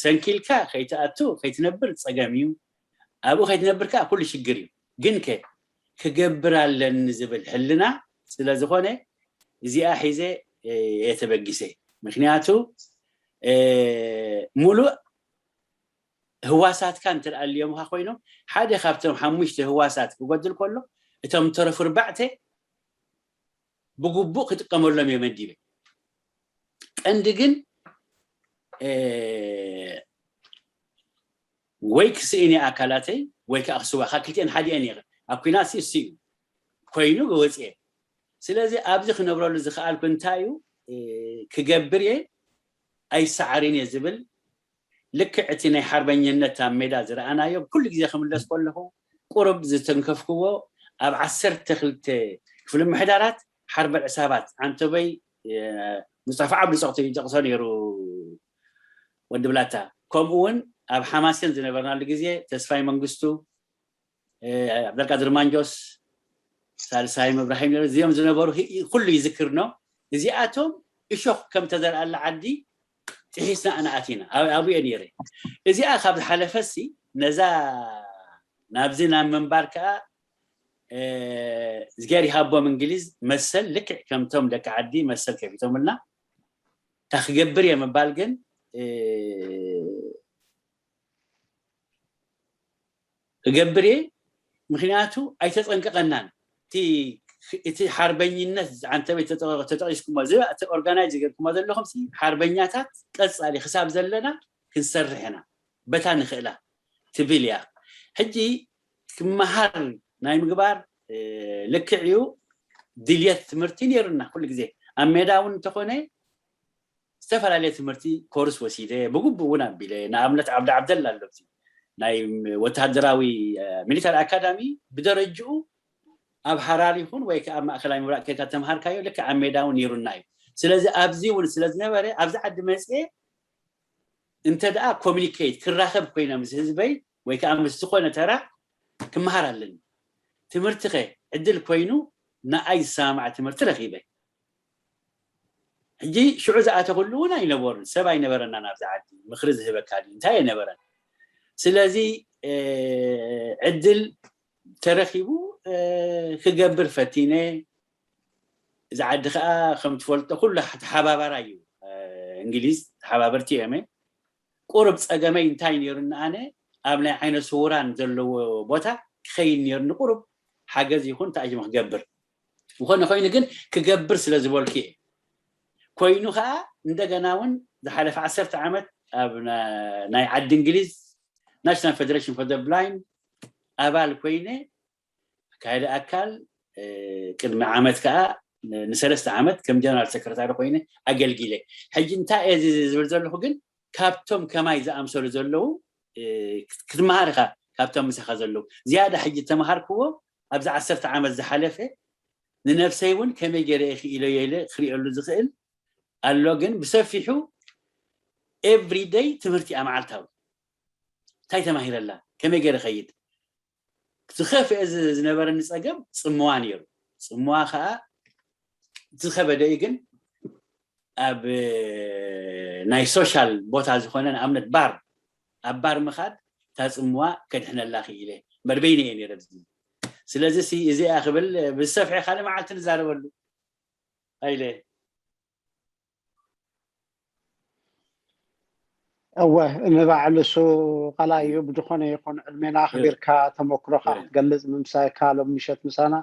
ሰንኪልካ ከይትኣቱ ከይትነብር ፀገም እዩ። ኣብኡ ከይትነብር ከዓ ኩሉ ሽግር እዩ። ግን ከ ክገብር ኣለኒ ዝብል ሕልና ስለዝኾነ እዚኣ ሒዘ እየ ተበጊሰ። ምክንያቱ ሙሉእ ህዋሳትካ እንተደኣ ኣልዮምካ ኮይኖም ሓደ ካብቶም ሓሙሽተ ህዋሳት ክጎድል ከሎ እቶም ተረፉ ኣርባዕተ ብግቡእ ክጥቀመሎም እየ መዲበ። ቀንዲ ግን ወይ ክስእን እየ ኣካላተይ ወይ ከዓ ክስዋእ ካብ ክልቲአን ሓዲአን እየ ኣብ ኩናት ሲ እሱ እዩ ኮይኑ ክወፅእ እየ። ስለዚ ኣብዚ ክነብረሉ ዝኸኣልኩ እንታይ እዩ ክገብር እየ ኣይሰዓርን እየ ዝብል ልክዕ እቲ ናይ ሓርበኝነት ኣብ ሜዳ ዝረኣናዮ ኩሉ ግዜ ክምለስ ከለኹ ቁሩብ ዝተንከፍክዎ ኣብ ዓሰርተ ክልተ ክፍሊ ምሕዳራት ሓርበ ዕሳባት ዓንተበይ ሙስጠፋ ዓብዱ ፀቕቶ ይጠቕሶ ነይሩ ወዲ ብላታ። ከምኡ እውን ኣብ ሓማሴን ዝነበርናሉ ግዜ ተስፋይ መንግስቱ፣ ዓብደልቃድር ማንጆስ፣ ሳልሳይ መብራሂም ነይሩ። እዚኦም ዝነበሩ ኩሉ ይዝክርኖ። እዚኣቶም እሾኽ ከም ተዘርኣላ ዓዲ ጥሒስና ኣነ ኣቲና ኣብኡ እየ ነይረ። እዚኣ ካብ ዝሓለፈሲ ነዛ ናብዚ ናብ ምንባር ከዓ እግዚኣብሔር ይሃቦም እንግሊዝ መሰል ልክዕ ከምቶም ደቂ ዓዲ መሰል ከፊቶምልና። እንታይ ክገብር እየ ምባል ግን እገብር እየ። ምክንያቱ ኣይተፀንቀቐናን እቲ ሓርበኝነት ዓንተበይ ተጠቂስኩሞ እዚ ኦርጋናይዝ ዝገርኩሞ ዘለኹም ሓርበኛታት ቀፃሊ ክሳብ ዘለና ክንሰርሕ ኢና በታ ንኽእላ ትብል እያ። ሕጂ ክመሃር ናይ ምግባር ልክዕ እዩ። ድልየት ትምህርቲ ነይሩና ኩሉ ግዜ ኣብ ሜዳ እውን እንተኾነ ዝተፈላለየ ትምህርቲ ኮርስ ወሲደ ብግቡእ እውን ኣቢለ ንኣብነት ዓብዲ ዓብደላ ኣሎ ናይ ወታደራዊ ሚሊታሪ ኣካዳሚ ብደረጅኡ ኣብ ሃራር ይኹን ወይ ከዓ ኣብ ማእከላይ ምብራቅ ከይድካ ተምሃርካዮ ልክዕ ኣብ ሜዳ እውን ነይሩና እዩ። ስለዚ ኣብዚ እውን ስለ ዝነበረ ኣብዚ ዓዲ መፅየ እንተ ደኣ ኮሚኒኬት ክራኸብ ኮይነ ምስ ህዝበይ ወይ ከዓ ምስ ዝኾነ ተራ ክመሃር ኣለኒ። ትምህርቲ ኸ ዕድል ኮይኑ ንኣይ ዝሰማማዕ ትምህርቲ ረኺበ። ሕጂ ሽዑ ዝኣተኹሉ እውን ኣይነበሩን፣ ሰብ ኣይነበረና ናብዚ ዓዲ ምኽሪ ዝህበካ ድዩ እንታይ ኣይነበረን። ስለዚ ዕድል ተረኺቡ ክገብር ፈቲነ። እዚ ዓዲ ከዓ ከም ትፈልጦ ኩሉ ተሓባባራይ እዩ። እንግሊዝ ተሓባበርቲ እዮም። ቁሩብ ፀገመይ እንታይ ነይሩኒ ኣነ ኣብ ናይ ዓይነ ስውራን ዘለዎ ቦታ ክኸይድ ነይሩኒ። ቁሩብ ሓገዝ ይኹን ተኣጅመ ክገብር ዝኾነ ኮይኑ ግን ክገብር ስለ ዝበልኩ እየ። ኮይኑ ከዓ እንደገና እውን ዝሓለፈ ዓሰርተ ዓመት ኣብ ናይ ዓዲ እንግሊዝ ናሽናል ፌደሬሽን ፎር ብላይንድ ኣባል ኮይነ ኣካየደ ኣካል ቅድሚ ዓመት ከዓ ንሰለስተ ዓመት ከም ጀነራል ሰክረታሪ ኮይነ ኣገልጊለ። ሕጂ እንታይ እየ ዝብል ዘለኹ ግን ካብቶም ከማይ ዝኣምሰሉ ዘለዉ ክትመሃር ኢኻ። ካብቶም ምሳኻ ዘለዉ ዝያዳ ሕጂ ተመሃርክዎ ኣብዚ ዓሰርተ ዓመት ዝሓለፈ ንነፍሰይ እውን ከመይ ገይረ እየ ክኢለዮ ኢለ ክሪኦሉ ዝኽእል ኣሎ። ግን ብሰፊሑ ኤቭሪደይ ትምህርቲ እያ መዓልታዊ። እንታይ ተማሂረላ ከመይ ገይረ ኸይድ ዝኸፍአ ዝነበረኒ ፀገም ፅምዋ ነይሩ። ፅምዋ ከዓ ዝኸበደ እዩ ግን ኣብ ናይ ሶሻል ቦታ ዝኾነ ንኣብነት ባር ኣብ ባር ምኻድ እታ ፅምዋ ከድሕነላ ክኢለ እምበር በይነ እየ ነይረ። ስለዚ እዚኣ ክብል ብዝሰፍሐ ካልእ መዓልቲ ንዛረበሉ ኣይለ እወ ንባዕሉ እሱ ቃላይ እዩ። ብዝኾነ ይኹን ዕድሜና ኣኽቢርካ ተመክሮኻ ክትገልፅ ምምሳይካ ሎም ምሸት ምሳና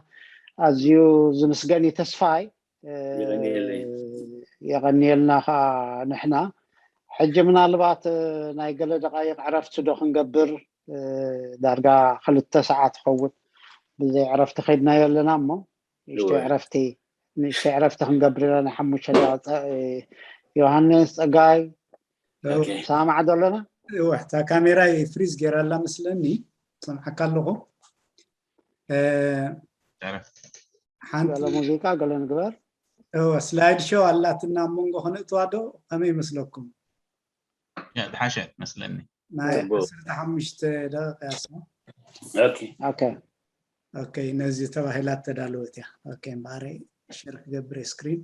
ኣዝዩ ዝምስገን እዩ ተስፋይ። የቐንየልና ከዓ ንሕና ሕጂ ምናልባት ናይ ገለ ደቃይቕ ዕረፍቲ ዶ ክንገብር? ዳርጋ ክልተ ሰዓት ይኸውን ብዘይ ዕረፍቲ ከይድናዮ ኣለና እሞ ንእሽተይ ዕረፍቲ ንእሽተይ ዕረፍቲ ክንገብር ኢና። ናይ ሓሙሽተ ደቂቃ ዮሃንስ ፀጋይ ሰማዕ ዶ ኣለና? እታ ካሜራይ ፍሪዝ ገይራ ኣላ መስለኒ። ሰምዓካ ኣለኹ። ሓንቲ ሙዚቃ ገለ ንግበር። ስላይድ ሾው ኣላትና ኣብ መንጎ ክነእትዋ ዶ ከመይ ይመስለኩም? ዝሓሸ መስለኒ። ናይ ዓሰርተ ሓሙሽተ ደቂቃ እያ። ኦኬ ኦኬ ነዚ ተባሂላ ተዳለወት እያ። ኦኬ እምበኣረይ ሸር ክገብር እየ ስክሪን።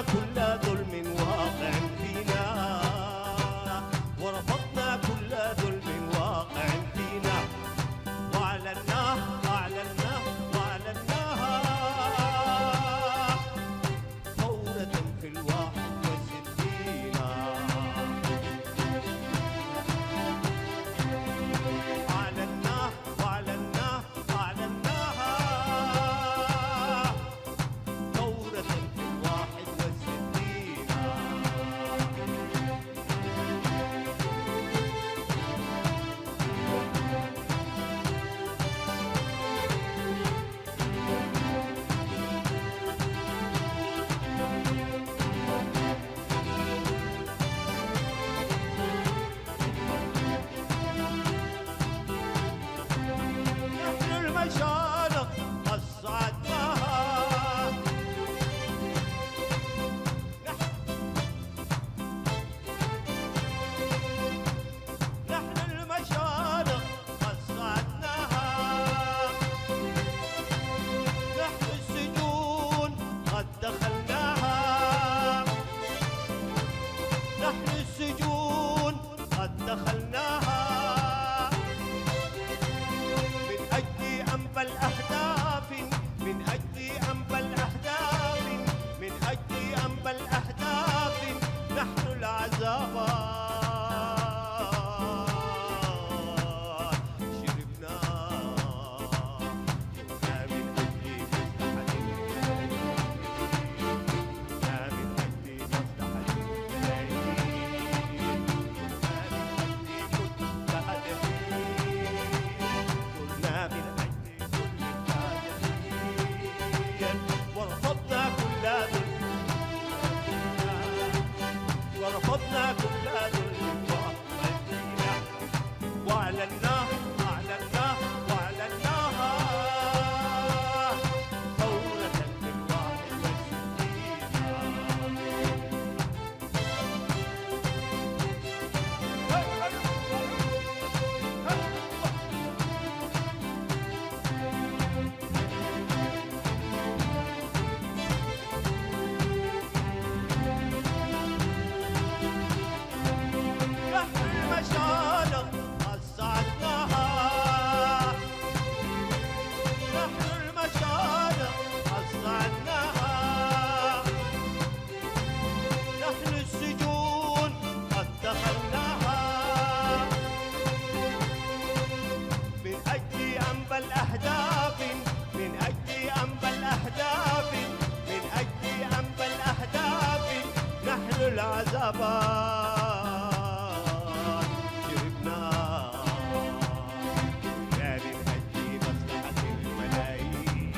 كل ظلم واقع فينا، ورفضنا كل ظلم واقع فينا، وأعلناه، أعلناه، وأعلناها ثورة في الواحد وستين. أعلناه، أعلناه، أعلناها ثورة في الواحد وستين. نحن المشارق أصعدناها. نحن، نحن المشارق أصعدناها. نحن السجون قد دخلناها. نحن السجون قد دخلناها. من أجل أنبل أهداف، من أجل أنبل أهداف، من أجل أنبل أهداف، نحن العذاب شربنا. كنا من أجل مصلحة الملايين. كنا من أجل مصلحة الملايين. كنا من أجل كل هدف. كنا من أجل كل هدف. ورفضنا كل ظلم. ورفضنا كل ظلم. وأعلناه، أعلناه، وأعلناها ثورة في الواحد وستين. نحن المشارق أصعدناها. نحن المشارق أصعدناها. نحن السجون قد دخلناها. من أجل أنبل أهداف، من أجل أنبل أهداف، من أجل أنبل أهداف، نحن العذاب شربنا. لا من أجل مصلحة الملايين.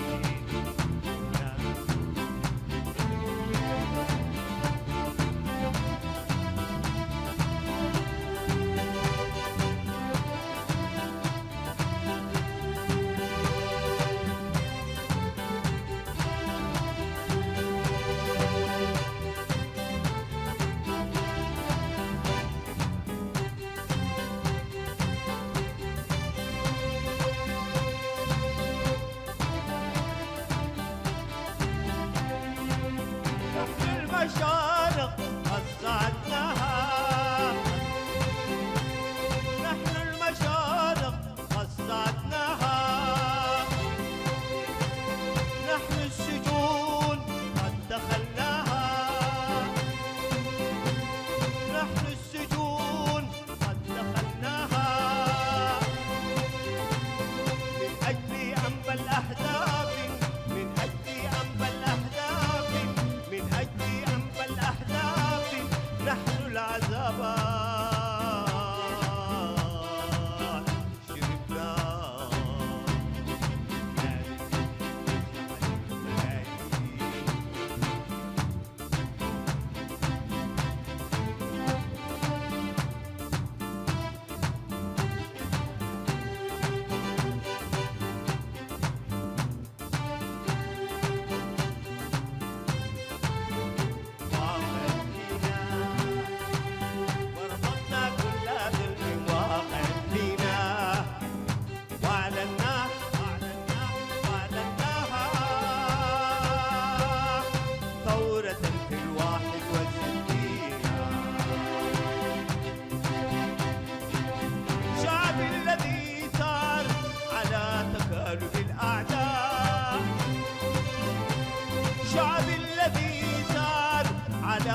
نحن المشارق أصعدناها. نحن المشارق أصعدناها. نحن السجون قد دخلناها. نحن السجون قد دخلناها. من أجل أنبل أهداف، من أجل أنبل أهداف، من أجل أنبل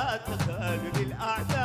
تخلي الأعداء